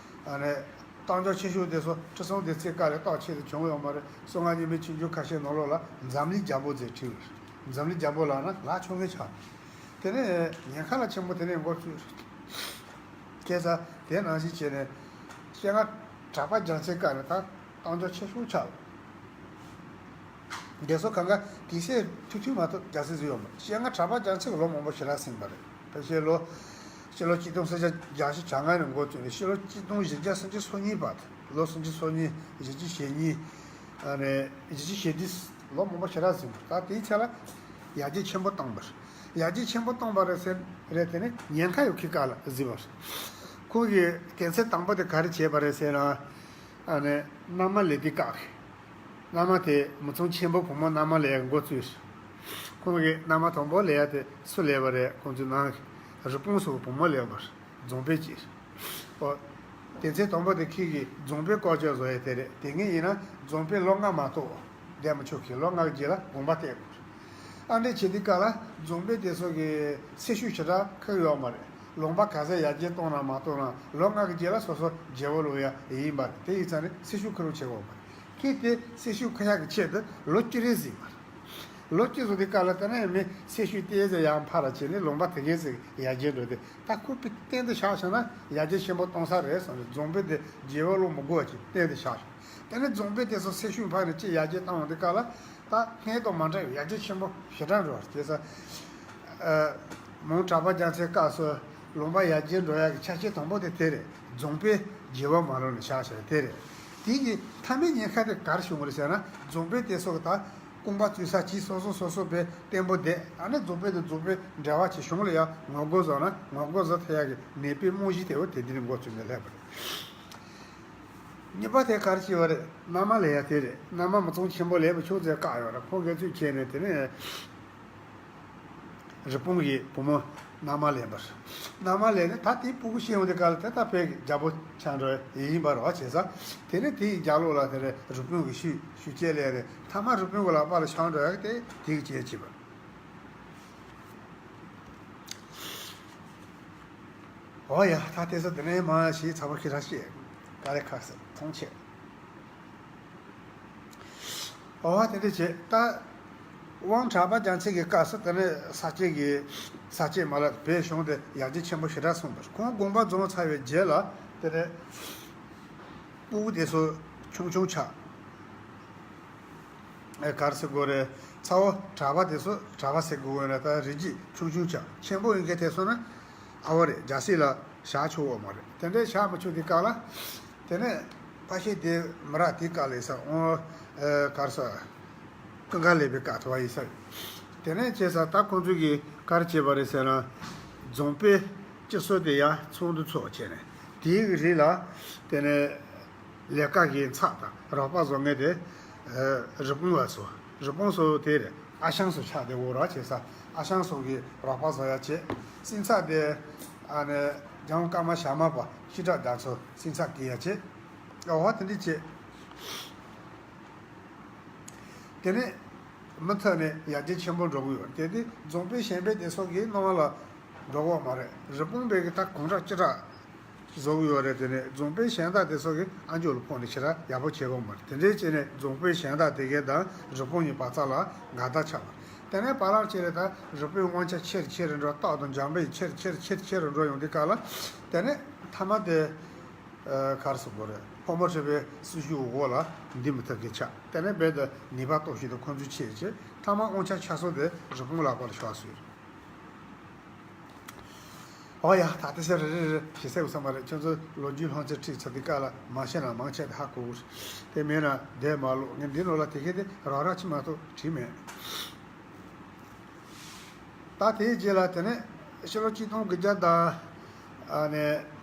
ཨ་ནི་གཏམ་རྒྱུད་ཆེ་ཤོས་དེ་ཚོ་ཁྲི་སྲོང་ལྡེ་བཙན་སྐབས་ལ་རྟོགས་ཆེ་ཙམ་བྱུང་ཡོད་མ་རེད། གསང་སྔགས་རྙིང་མའི་ཆོས་འབྱུང་ཁ་ཤས་ནང་ལོགས་ལ་འཛམ་གླིང་རྒྱལ་པོ་ཟེར་བྲིས་ཡོད་རེད། འཛམ་གླིང་རྒྱལ་པོ་ལབ་ན་ལག་ཆོག་མཁན་ཆགས། དེ་ནས་ཉེན་ཁ་ལ་ཆེན་པོ་དེ་ནས་འགོ་བཙུགས། ཁ་སང་དེ་ནང་བཞིན་བྱས་ནས་སྤྱན་སྔ་གྲགས་པ་རྒྱལ་མཚན་སྐབས་ནས་ད་གཏམ་རྒྱུད་ཆེ་ཤོས་ཆགས། འདི་ཚོ་གང་ག་དེ་སྲས་ཐུག་ཐུག་མ་གཏོགས་རྒྱལ་སྲིད་བཟོས་ཡོད་མ་རེད། སྤྱན་སྔ་གྲགས་པ་རྒྱལ་མཚན་གྱིས་ལོ་མང་པོ་ཞེ་དྲག་ཟིན་པ་རེད། ཕལ་ཆེར་ལོ་ཕྱི་ལོ་ཆིག་སྟོང་སུམ་བརྒྱ་བརྒྱད་ཅུ་གྱ་ལྔ་ནས་འགོ་བཙུགས་ནས་ཕྱི་ལོ་ཆིག་སྟོང་བཞི་བརྒྱ་སུམ་ཅུ་སོ་གཉིས་བར་དུ། ལོ་སུམ་ཅུ་སོ་གཉིས། བཞི་བཅུ་ཞེ་གཉིས། ཨ་ནས་བཞི་བཅུ་ཞེ་བདུན། ལོ་མང་པོ་ཞེ་དྲག་ཟིན་པ། ད་དེའི་ཆ་ལ་ཡར་རྒྱས་ཆེན་པོ་བཏང་བ་རེད། ཡར་རྒྱས་ཆེན་པོ་བཏང་བ་རེད་ཟེར་རེད། དེ་ནས་ཉེན་ཁ་ཡོད་མཁན་སྐབས་ལ་བཟོས་པ་རེད། ཁོང་གིས་དོན་ཚན་དང་པོ་དེ་ག་རེ་བྱས་པ་རེད་ཟེར་ན། ཨ་ནི་མནའ་མ་ལེན་དུས་སྐབས། མནའ་མ་དེ་མི་ཚང་ཆེན་པོ་བུ་མོ་མནའ་མ་ལེན་ཡག་འགོ་བཙུགས། ཁོང་གིས་མནའ་མ་དང་པོ་ལེན་ཡག་དེ་སུ་ལེན་པ་རེད། ཁོང་ཚོའི་ནང་གི་རི་སྤུངས་སུ་བུ་མོ་ལེན་པ་རེད། རྫོང་དཔོན་གྱིས། ཨོ། དོན་ཚན་དང་པོ་དེ་ཁྱེད་ཀྱིས་རྫོང་དཔོན་བསྐོ་སྤྱོད་བཟོ་ཡག་དེ་རེད། དེ་ངས་ཡིན་ན་རྫོང་དཔོན་ལོ་ལྔ་མ་གཏོགས་བསྡད་མི་ཆོག་གི། ལོ་ལྔ་གི་རྗེས་ལ་དགོངས་པ་གཏད་དགོས། ཨ་འདྲས་བྱེད་དུས་སྐབས་ལ་རྫོང་དཔོན་དེ་ཚོ་གི་སྲི་ཞུ་ཞེ་དྲག་ཁག་ཡོད་མ་རེད། ལུང་པ་ག་ཚད་ཡར་རྒྱས་བཏང་ན་མ་བཏང་ན་ལོ་ལྔ་གི་རྗེས་ལ་སོ་སོ་རྒྱལ་པོ་ལོ་ཡག་ཡིན་པ་རེད། དེ་ཡིན་ཙང་ནས་སྲི་ཞུ་ཁུར་རོགས་བྱེད་དགོས་པ་རེད། ཁྱེད་དེ་སྲི་ཞུ་ཁུར་ཡག་གི་ཆེད་དུ་ལོ་གཅིག་རེ་ཟིན་པ་རེད། ལོ་གཅིག་བཟོ་དུས་སྐབས་ལ་དེ་ནས་མི་སྲི་ཞུ་ཏོག་ཙམ་ཡར་འཕར་ར་བྱས་ནས་ལུང་པ་དེ་གས་ཟིག་ཡར་རྒྱས་འགྲོ་དུས། ད་ཁོ་པའི་སྟེང་དུ་བཞག་བྱས་ན་ཡར་རྒྱས་ཆེན་པོ་གཏོང་ས་རེད་བསམ་ནས་རྫོང་དཔོན་དེ་རྒྱལ་པོ་ལོ་མི་དགོས་པ་ཅིག་སྟེང་དུ་བཞག་བྱས། དེ་ནས་རྫོང་དཔོན་དེ་ཚོ་སྲི་ཞུ་འཕར་ནས་ཅིག་ཡར་རྒྱས་བཏང་བ་དུས་སྐབས་ལ། ད་སྔོན་དང་མ་འདྲ་བའི་ཡར་རྒྱས་ཆེན་པོ་ཞེ་དྲག་འགྲོ་བ་རེད། བྱས་ཙང་། ཨ། མོན་གྲགས་པ་རྒྱལ་མཚན་སྐབས་སུ་ལུང་པ་ཡར་རྒྱས་འགྲོ་ཡག་གི་ཆ་རྐྱེན་དང་པོ་དེ་དེ་རེད། རྫོང་དཔོན་རྒྱལ་པོ་མ་ལོན་ནས་བཞག་བྱས་དེ་རེད། དེ་གི་མཐའ་མའི་ཉེན་ཁ་དེ་ག་རེ་བྱུང་བ་རེད་ཟེར་ན། རྫོང་དཔོན་དེ་ཚོ་གི་ད་རྐང་པ་བཙུགས་ས་ཅིག་སོ་སོ་སོ་སོ་པའི་བརྟན་པོ་བསྡད། ཨ་ནི་རྫོང་དཔོན་དེ་རྫོང་དཔོན་འབྲེལ་བ་བྱས། གཞུང་ལ་ཡང་ངོ་རྒོལ་བཟོ་ན་ངོ་རྒོལ་བཟོ་ཐུབ་ཡག་གི་ནད་པའི་རྨང་གཞི་དེ་འོ་དེ་འདི་ནས་འགོ་བཙུགས་ནས་སླེབས་པ་རེད། གཉིས་པ་དེ་ག་རེ་བྱས་པ་རེད། མནའ་མ་ལེན་ཡག་དེ་རེད། མནའ་མ་མི་ཚང་ཆེན་པོ་ལེན་མི་ཆོག་ཟེར་བཀག་ཡོད་རེད། ཁོང་གིས་ཚུར་ཁྱེར་ནས་དེ་ནས་རི་སྤུངས་ཀྱི་བུ་མོ་མནའ་མ་ལེན་པ་རེད། མནའ་མ་ལེན་ནས་ད་དེའི་སྤུ་གུ་སྐྱེས་ཡོང་དུས་སྐབས་ལ་དེ་ད་བོད་ཀྱི་རྒྱལ་པོ་ཆགས་འགྲོ་ཡག་ཡིན་པ་རེད་བ། བྱས་ཙང་དེ་ནས་དེའི་རྒྱབ་ལོགས་ལ་དེ་ནས་རི་སྤུངས་ཀྱི་ཤུལ་ཤུལ་བཅད་ལེན་ནས་མཐའ་མ་རི་སྤུངས་ཀྱི་ལག་པ་ལ་ཆགས་འགྲོ་ཡག་དེ་དེ་གི་རྐྱེན་བྱས་པ། འོ་ཡ། ད་དེ་ཚོ་དེ་ནས་མ་ཞིག་ཚ་བོ་ཁྱེད་རང་བཤད། ག་རེ་ཁག་སེ་མཐོང་ཆེ། འོ་དེ་འདྲ་བྱས་ད། དབང་གྲགས་པ་རྒྱལ་མཚན་གྱི་སྐབས་སུ་དེ་ནས་ས་སྐྱའི་གི་ས་སྐྱའི་མ་ལ་བོད་གཞུང་དེ་ཡར་རྒྱས་ཆེན་པོ་ཞེ་དྲག་སོང་བ་རེད། ཁོང་དགོངས་པ་རྫོགས་ཚར་བའི་རྗེས་ལ་དེ་ནས་སྤུ་གུ་དེ་ཚོ་ཆུང་ཆུང་ཆགས། ཨེ་ག་རེ་ཟེར་དགོས་རེད། ཚ་བོ་གྲྭ་པ་དེ་ཚོ་གྲྭ་པ་ཟེར་དགོས་རེད། ད་རིགས་རྒྱུད་ཆུང་ཆུང་ཆགས། ཆེན་པོ་ཡིན་མཁན་དེ་ཚོ་ནི་ཨ་བོ་རེད། རྒྱལ་སྲིད་ལ་བཞག་ཆོག་གི་མ་རེད། དེ་འདྲའི་བཞག་མི་ཆོག་དུས་སྐབས་ལ། དེ་ནས་ཕ་ཤི་དེ་མི་རག་དེའི་སྐབས་ལ་ཡིན་ས། འོ། ཨེ་ག་རེ་ཟེར། ཀུན་དགའ་ལེགས་པའི་སྐབས་དུ་བ་ཡིན་ས། དེ་ནས་བྱས་ཙང་ད་ཁོང་ཚོས་ཀྱིས་ག་རེ་བྱས་པ་རེད་ཟེར་ན། རྫོང་དཔོན་སྤྱི་གསོལ་དེ་ཡར་ཚོགས་འདུ་ཚོགས་བྱས་ནས་དེའི་རིང་ལ། དེ་ནས། ལས་ཀ་གི་ཚགས་དང་རོགས་པ་བཟོ་མཁན་དེ། ཨ། རི་སྤུངས་བ་ཚོ། རི་སྤུངས་སུ་དེ་རེད། ཨ་ཞང་སུ་ཆགས་དེ་འོ་ར་བྱས་ས། ཨ་ཞང་སུ་གི་རོགས་པ་བཟོ་ཡག་བྱས། སྲིན་ཚག་དེ། ཨ་ནི་ལྗང་དཀར་མ་ཞྭ་དམར་པ་ཤི་ཁྲག་རྒྱ་མཚོ་སྲིན་ཚག་གི་ཡག་བྱས། འོ་དེ་འདྲ་བྱས། དེ་ནས་མུ་མཐུད་ནས་ཡར་རྒྱས་ཆེན་པོ་འགྲོ་གི་ཡོད། དེ་དུས་རྫོང་དཔོན་གཞན་དཔོན་དེ་ཚོ་གི་སྣང་བ་ལ་འགྲོ་གི་ཡོད་མ་རེད། རི་སྤུངས་པའི་གི་ད་གོང་དྲག་སྤྱི་དྲག་བཟོ་གི་ཡོད་རེད། དེ་ནས་རྫོང་དཔོན་གཞན་དག་དེ་ཚོ་གི་ཨ་མཆོག་ལ་ཕོག་ནས་ཞེ་དྲག་ཡག་པོ་བྱེད་གི་ཡོད་མ་རེད། དེ་འདྲའི་བྱས་ནས་རྫོང་དཔོན་གཞན་དག་དེ་གའི་དང་རི་སྤུངས་གཉིས་བར་ཚ་ལ་འགལ་ཟླ་ཆགས་པ་རེད། དེ་ནས་བར་ལམ་ཅིག་ལ་ད་རི་སྤུངས་དབང་ཆ་ཆེ་རུ་ཆེ་རུ་འགྲོ། སྟག་དང་འཇམ་དཔལ་ཆེ་རུ་ཆེ་རུ་ཆེ་རུ་ཆེ་རུ་འགྲོ་ཡོང་དུས་སྐབས་ལ། དེ་ནས་མཐའ་མ་དེ། ཨ། ག་རེ་ཟེར་དགོས་རེད། ཕོ་མོ་ཁྲི་པའི་སྲི་ཞུའི་འོག་ལ་འདི་མི་ཐུབ་མཁན་ཆགས། དེ་ནས་རྦད་དེ་ནུས་པ་སྟོབས་ཤུགས་དེ་ཁོང་ཚོའི་ཆེད་བྱས། མཐའ་མ་དབང་ཆ་ཆ་ཚང་དེ་རི་སྤུངས་ལག་པ་ལ་ཤོར་སོང་། འོ་ཡ། ད་དེ་ཚོ་རེ་རེ་རེ་ཞིག་གསལ་པོ་ཚང་མ་རེད། ཁྱོད་ཚོ་ལོ་རྒྱུས་སློབ་ཚན་ཁྲིད་ཚར་དུས་སྐབས་ལ་མང་ཆེ་ན་མང་ཆེ་དེ་ཧ་གོ་གི་རེད། དེ་མེད་ན་བསྡད་མ་ལོག་ངས་འདི་ནང་ལ་དེ་གས་དེ་རག་རག་ཅིག་མ་གཏོགས་བྲིས་མེད། ད་དེའི་རྗེས་ལ་དེ་ནས་ཕྱི་ལོ་ཆིག་སྟོང་དགུ་བརྒྱ་དང་། ཨ་ནས།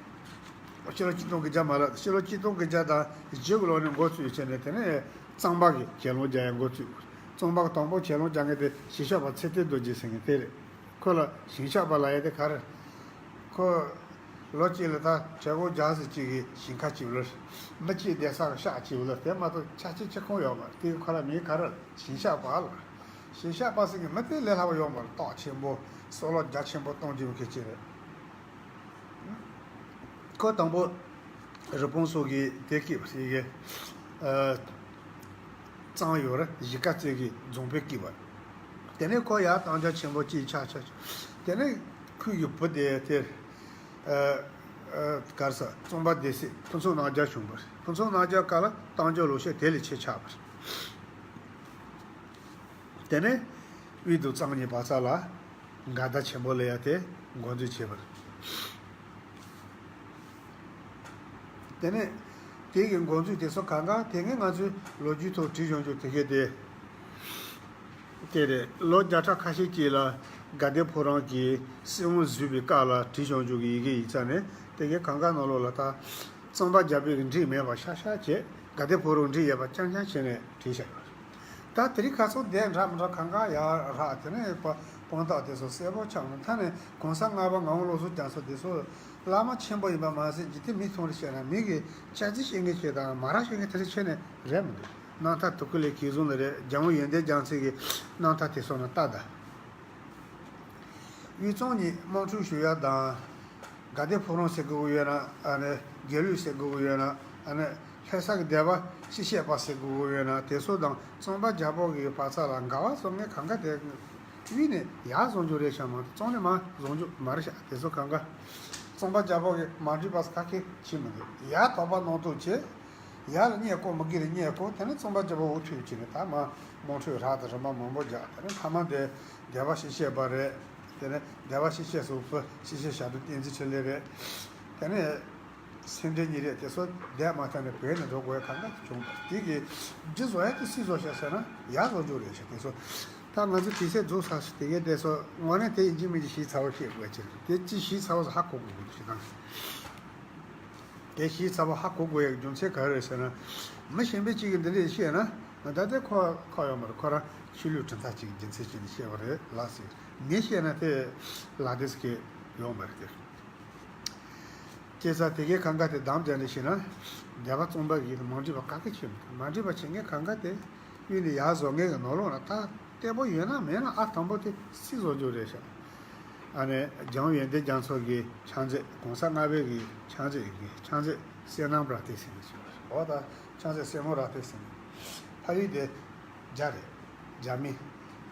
ཕྱི་ལོ་ཆིག་སྟོང་དགུ་བརྒྱ་མ་རེད། ཕྱི་ལོ་ཆིག་སྟོང་དགུ་བརྒྱ་དང་བཞི་གི་ལོ་ནས་འགོ་བཙུགས་བྱས་ནས། དེ་ནས་གཙང་པ་གི་གྱེན་ལོག་རྒྱག་ཡ་འགོ་བཙུགས། གཙང་པ་གི་དང་པོ་གྱེན་ལོག་རྒྱག་མཁན་དེ་གཞིས་ཆགས་པ་ཚེ་བརྟན་རྡོ་རྗེ་ཟེར་མཁན་དེ་རེད། ཁོ་ལ་ཞིང་ཆགས་པ་ལབ་ཡ་དེ་ག་རེ། ཁོ་ལོ་གཅིག་ལ་ད་བྱེད་སྒོ་རྒྱག་ས་གཅིག་གི་ཞིང་ཁ་གཅིག་ལ། མི་གཅིག་བསྡད་ས་གི་ཤག་གཅིག་ལ། དེ་མ་གཏོགས་ཆ་ཆེ་ཆེ་ཁོང་ཡོད་མ་རེད། དེ་ཁོ་ལ་མིང་ག་རེ། ཞིང་ཆགས་པ་ལ། ཞིང་ཆགས་པ་ཟེར་མཁན་མི་དེ་ལས་སླ་བོ་ཡོད་མ་རེད། སྟོབས་ཆེན་པོ། སྲོག་ལོ་རྒྱ་ཆེན་པོ་གཏོང་རྒྱུ་མཁན་གཅིག་རེད། ཁོ་དང་པོ་རི་པིན་སོགས་ཀྱིས་དེ་བསྐོས་པ་ཞིག་གི། ཨ། གཙང་ཡོད་ར་གཞིས་ཀ་རྩེ་གི་རྫོང་དཔོན་བསྐོས་པ། དེ་ནས་ཁོ་ཡར་གཏམ་རྒྱུད་ཆེན་པོ་གཅིག་ཆགས་ཆགས། དེ་ནས་ཁོའི་བུ་དེ་དེ། ཨ། ཨ། ག་རེ་ཟེར། གཙང་པ་སྡེ་སྲིད་ཕུན་ཚོགས་རྣམ་རྒྱལ་བྱུང་བ་རེད། ཕུན་ཚོགས་རྣམ་རྒྱལ་སྐབས་ལ་གཏམ་རྒྱུད་ལོ་ཤས་དེ་ལས་ཆེ་ཆགས་པ་རེད། དེ་ནས་དབུས་དང་གཙང་གཉིས་བར་ས་ལ་མགར་ཟླ་ཆེན་པོ་ལབ་ཡ་དེ་འགོ་འཛུགས་བྱས་པ་རེད། དེ་ནས་དེ་གི་འགོ་འཛུགས་དེ་ཚོ་གང་ག་དེ་སྔའི་ང་ཚོའི་ལོ་རྒྱུས་ཐོག་བྲིས་ཡོང་རྒྱུ་དེ་གས་དེ། དེ་རེད། ལོ་བརྒྱ་ཕྲག་ཁ་ཤས་ཅིག་ལ་དགའ་ལྡན་ཕོ་བྲང་གི་སྲིད་དབང་བཟོས་པའི་སྐབས་ལ་བྲིས་ཡོང་རྒྱུ་གི་ཡི་གེ་ཡིག་ཚང་ནས། དེ་གའི་གང་ག་ནང་ལོགས་ལ་ད་གཙང་པ་རྒྱལ་པོའི་གི་འགྲིག་མེད་པ་ཤག་ཤག་བྱས། དགའ་ལྡན་ཕོ་བྲང་འགྲིག་ཡོད་པ་རྐྱང་རྐྱང་བྱས་ནས་བྲིས་བཞག་ཡོད། ད་དེ་རིང་ཁ་སང་དེ་འདྲ་མི་འདྲ་གང་ག་ཡར་རག་དེ་ནས་དཔང་རྟགས་དེ་ཚོ་གསལ་པོ་ཆགས་མི་ཐ་ནས། གོང་ས་ལྔ་པ་ངག་དབང་བློ་བཟང་རྒྱ་མཚོ་དེ་ཚོ་བླ་མ་ཆེན་པོ་ཡིན་པ་མ་ཟད། འཇིག་རྟེན་མིས་མཐོང་རེ་བྱས་ན། མི་གི་ཆ་ཚིག་བཤད་མཁན་ཞིག་དང་མ་ར་བཤད་མཁན་དེ་འདྲ་བྱས་ནས་རེད་མི་འདུག་རྣམ་ཐར་དུ་ཀུ་ལེ་གིས་བཟུང་ལ་རེད། རྒྱལ་དབང་ཡོན་ཏན་རྒྱ་མཚོ་གི་རྣམ་ཐར་དེ་སོགས་ན་ལྟ་ད། དབུས་གཙང་གཉིས་དམངས་ཁྲོད་ཞུ་ཡ་དང་། དགའ་ལྡན་ཕོ་བྲང་ཟེར་དགོས་ཀྱི་ཡོད་ན། ཨ་ནི་དགེ་ལུགས་ཟེར་དགོས་ཀྱི་ཡོད་ན། ཨ་ནི་ལྷ་ས་གི་སྡེ་པ་སྤྱི་བཤད་པ་ཟེར་དགོས་ཀྱི་ཡོད་ན། དེ་ཚོ་དང་གཙང་པ་རྒྱལ་པོ་གི་བར་ས་ལ་འགལ་བ་བཟོ་མཁན་གང་ག་དེ་དབུས་ནས་ཡར་བཟོ་རྒྱུ་རེད་ཤག་མ་གཏོགས་གཙང་ནས་མར་བཟོ་རྒྱུ་མ་རེད་ཤག་དེ་ཚོ་གང་ག་གཙང་པ་རྒྱལ་པོ་གི་མ་འགྲིག་པ་ག་གེ་བྱེད་མི་འདུག་ཡར་དོགས་པ་སྣང་དོགས་བྱེད། ཡར་ལ་བསྙད་བཀོག་མི་དགེ་ལ་བསྙད་བཀོག་དེ་ནས་གཙང་པ་རྒྱལ་པོ་འུ་ཐུག་བྱས་ནས། ད་མར་དམངས་ཁྲོད་རག་དང་རིམ་པ་མང་པོ་རྒྱག་དེ་ནས་མཐའ་མ་དེ་སྡེ་པ་སྤྱི་བཤད་པ་རེད། དེ་ནས་སྡེ་པ་སྤྱི་བཤད་སོགས་པོ་སྤྱི་བཤད་ཞབས་དྲུང་བསྟན་འཛིན་འཕྲིན་ལས་རེད། དེ་ནས་སེ་འབྲས་གཉིས་རེད། དེ་ཚོ་འདས་མ་ཐག་ནས་བོད་ནས་འགྲོ་དགོས་ཡ་གང་ག་བྱུང་བ་དེ་གི་རྒྱུ་བཟོ་ཡ་དེ་སུས་བཟོ་ཤག་ཟེར་ན་ཡར་བཟོ་རྒྱུ་རེད་ཤག་དེ་ཚོ་ད་ང་ཚོ་དུས་ཚོད་རྫོགས་ཚར་སོང་། དེ་གའི་དེ་ཚོ་དངོས་གནས་དེ་ཡིན་གཅིག་མིན་གཅིག་ཞིབ་ཚགས་པོ་བཤད་དགོས་ཀྱི་རེད། དེ་ཅི་ཞིབ་ཚགས་པོ་ཧ་གོ་དགོས་ཀྱི་འདུག་ཞེ་དྲག་དེ་ཞིབ་ཚགས་པོ་ཧ་གོ་དགོས་ཡག་རྒྱུ་མཚན་ག་རེ་རེད་ཟེར་ན། མི་གཞན་པ་གཅིག་གིས་འདི་འདྲས་བཤད་ན་ད་ལྟ་ཁོ་ཁོ་ཡོད་མ་རེད། ཁོ་རང་ཆོས་ལུགས་གྲུབ་མཐའ་གཅིག་གི་རྒྱུ་མཚན་བྱས་ནས་བཤད་པ་རེད་ལགས་ཟེར། ངས་བཤད་ན་དེ་ལག་དེབ་ཀྱི་ཡོད་མ་རེད་དེ། བྱས་ཙང་དེ་གའི་གང་ག་དེ་དམ་བཅའ་ནས་བཤད་ན། སྡེ་པ་གཙང་པ་གི་མ་འགྲིག་པ་ག་གེ་བྱེད་མི་ཐུབ། མ་འགྲིག་པ་བྱེད་མཁན་གང་ག་དེ། དབུས་ནས་ཡར་བཟོ་མཁན་གྱི་ནང་ལོགས་ལ་ད་བརྟན་པོ་ཡོད་ན་མེད་ན་ཨ་དང་པོ་དེ་སུས་བཟོ་རྒྱུ་རེད་ཤག་ཨ་ནི་རྒྱལ་དབང་ཡོན་ཏན་རྒྱ་མཚོ་གི་ཕྱག་མཛོད། གོང་ས་ལྔ་པའི་གི་ཕྱག་མཛོད་ཀྱི་ཕྱག་མཛོད་བསོད་ནམས་རབ་བརྟན་ཟེར་ནས་བྱུང་བ་རེད། འོ་ད་ཕྱག་མཛོད་བསོད་ནམས་རབ་བརྟན་ཟེར་ནས། ཕ་ཡུལ་དེ་རྒྱ་རེད། རྒྱ་མི།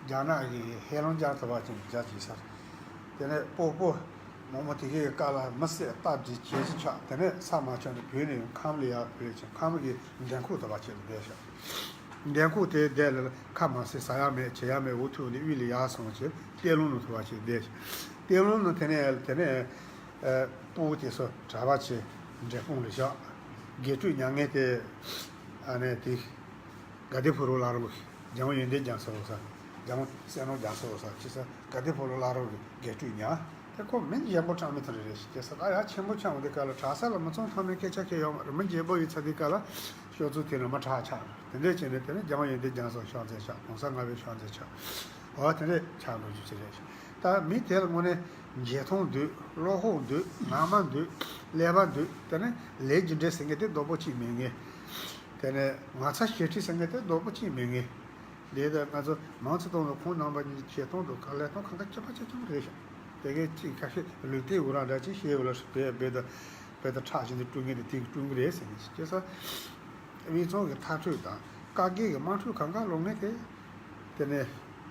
རྒྱ་ནག་གི་ཧེ་ལུང་ཅང་ཐུབ་པ་ཅན་རྒྱ་ཅིག་ས། དེ་ནས་སྤོ་སྤོ་མོག་མོག་དེ་གའི་སྐབས་ལ་མི་བསད་སྟབས་བདེ་བྱེད་ཅིག་ཆགས། དེ་ནས་ས་མ་ཆགས་ནས་བོད་ནས་ཡང་ཁམས་ལ་ཡར་བོད་ཅིག་ཁམས་ཀྱི་འདན་ཁོག་ཐུབ་པ་ཅན་ལ་བསྡད་ཤག་འདན་ཁོག་དེ་བསྡད་ལ་ཁ་མ་ཟས་ཟ་ཡ་མེད་བྱེད་ཡ་མེད། འུ་ཐུག་ནས་དབུས་ལ་ཡར་སོང་བྱས་གཏེར་ལུང་ནང་ཐུབ་པ་ཅན་བསྡད་ཤག་གཏེར་ལུང་ནང་དེ་ནས་དེ་ནས་ཨ་སྤོ་བོ་དེ་ཚོ་གྲྭ་པ་ཆེ་འབྲས་སྤུངས་ལ་བཞག་དགེ་ཕྲུག་མྱ་ངན་དེ་ཨ་ནས་དེ། དགའ་ལྡན་ཕོ་བྲང་བླ་རབས་རྒྱལ་དབང་ཡོན་ཏན་རྒྱ་མཚོ་ས། རྒྱལ་དབང་བསོད་ནམས་རྒྱ་མཚོ་ས། ཅི་ས་དགའ་ལྡན་ཕོ་བྲང་བླ་རབས་ཀྱི་དགེ་ཕྲུག་ཉག་དེ་ཁོ་མི་འཇོན་པོ་ཁྲག་མི་ཐོན་རེ་རེ་ཞིག་སྐྱེས་ས། ད་ཡ་ཆེན་པོ་ཆགས་འོང་དུས་སྐབས་ལ་གྲྭ་ས་ལ་མི་ཚང་ཐོག་མའི་སྐད་ཆ་ཁྱེར་ཡོང་བ་རེད། མི་འཇོན་པོ་ཡིན་ཚར་དུས་སྐབས་ལ་ཤོག་ཚུལ་དེ་ནི་མི་ཁྲག་ཆགས་རེད། དེ་འདྲས་བྱས་ནས་དེ་ནི་རྒྱལ་དབང་ཡོན་ཏན་རྒྱ་མཚོ་ཕྱག་མཛོད་ཆགས། གོང་ས་ལྔ་པའི་ཕྱག་མཛོད་ཆགས། འོ་དེ་འདྲས་ཆགས་འགྲོ་རྒྱུ་ཅི་རེད། ད་མི་དེ་ལ་དངོས་གནས་འཇོན་ཐང་འདུག་བློ་ཁོག་འདུག་ངག་དབང་འདུག་ཀླད་པ་འདུག་དེ་ནི་ལས་རྒྱུ་འབྲས་ཟེར་མཁན་དེ་རྡོག་པོ་གཅིག་མེད་ངེས། དེ་ནས་ངོ་ཚ་ཞེ་ཁྲེལ་ཟེར་མཁན་དེ་རྡོག་པོ་གཅིག་མེད་ངེས། དེ་ལྟར་ང་ཚོ་མང་ཆེ་བཏང་ལ་ཁོང་རྣམ་པ་གཉིས་བྱེད་སྟངས་དང་ག་ལས་སྟངས་གང་ག་ཁྱད་པར་ཆེ་ཆུང་རེད་ཤག་དེ་གའི་གཅིག་ཁ་ཤས་ལུས་རྟེན་འུ་རང་འདྲ་ཅིག་ཤེས་ཡོད་ལ་རྦད་རྦད་དུ་རྦད་དུ་ཁྲག་བཞིན་དུ་བཀྲུ་མཁན་དེ་དེ་གིས་བཀྲུ་གི་རེད་ཟེར་ནས་བྱས་ཙང་། དབུས་གཙང་གི་མཐར་སྐྲོད་དང་བཀའ་བརྒྱད་ཀྱི་དམངས་ཁྲོད་གང་ག་ལོག་ནས་དེ། དེ་ནས་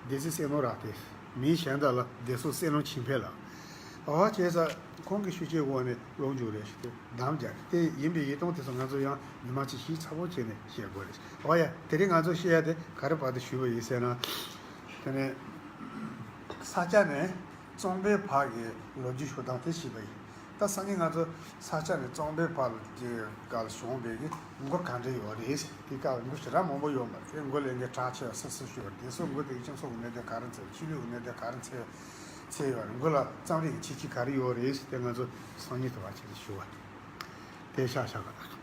སྡེ་སྲིད་བསོད་ནམས་རབ་བརྟན། མིང་གཞན་དག་ལ་སྡེ་སྲིད་བསོད་ནམས་ཆོས་འཕེལ་ལགས། འོ་བྱས་ཙང་ཁོང་གི་ཤུགས་རྐྱེན་འོག་ནས་ལོ་མཇུག་རེ་ཞིག་ཏུ་འདམ་རྒྱག་དེ་ཡིན་པའི་ཡིད་སྟོང་དེ་ཚོ་ང་ཚོ་ཡང་ཉི་མ་གཅིག་ཞིབ་ཚགས་པོ་བྱས་ནས་བཤད་དགོས་རེད། འོ་ཡ་དེ་རིང་ང་ཚོ་བཤད་ཡ་དེ་ག་རེ་བར་དུ་ཞུས་པ་ཡིན་ཟེར་ན། དེ་ནས་ས་སྐྱ་ནས་གཙང་པའི་བར་གྱི་ལོ་རྒྱུས་ཞུ་སྟངས་དེ་ཞུས་པ་ཡིན། ད་སང་ཉིན་ང་ཚོ་ས་སྐྱ་ནས་གཙང་པའི་བར་གྱི་སྐབས་བྱུང་བའི་གི་མགོ་ག་འདྲ་ཡོད་རེད། དེ་སྐབས་མགོ་ཞེ་དྲག་མང་པོ་ཡོད་མ་རེད། མགོ་ལས་འགན་གྲགས་ཆེ་བ་སོ་སོ་ཞུ་བ་དེ་ཚོ་མགོ་དེ་གི་སྤྱི་ཚོགས་ཀྱི་གནད་དོན་ག་རེ་འཚོལ། ཆོས་ལུགས་ཀྱི་གནད་དོན་ག་རེ་འཚོལ་འཚོལ་ཡོད་རེད། མགོ་ལ་རྩོམ་རིག་གི་ཁྱད་ཆོས་ག་རེ་ཡོད་རེད་དེ་ང་ཚོ་སང་ཉིན་དུ་བ་ཆེད་དུ་ཞུ་བ། དེ་ཤ་ཤ་ག།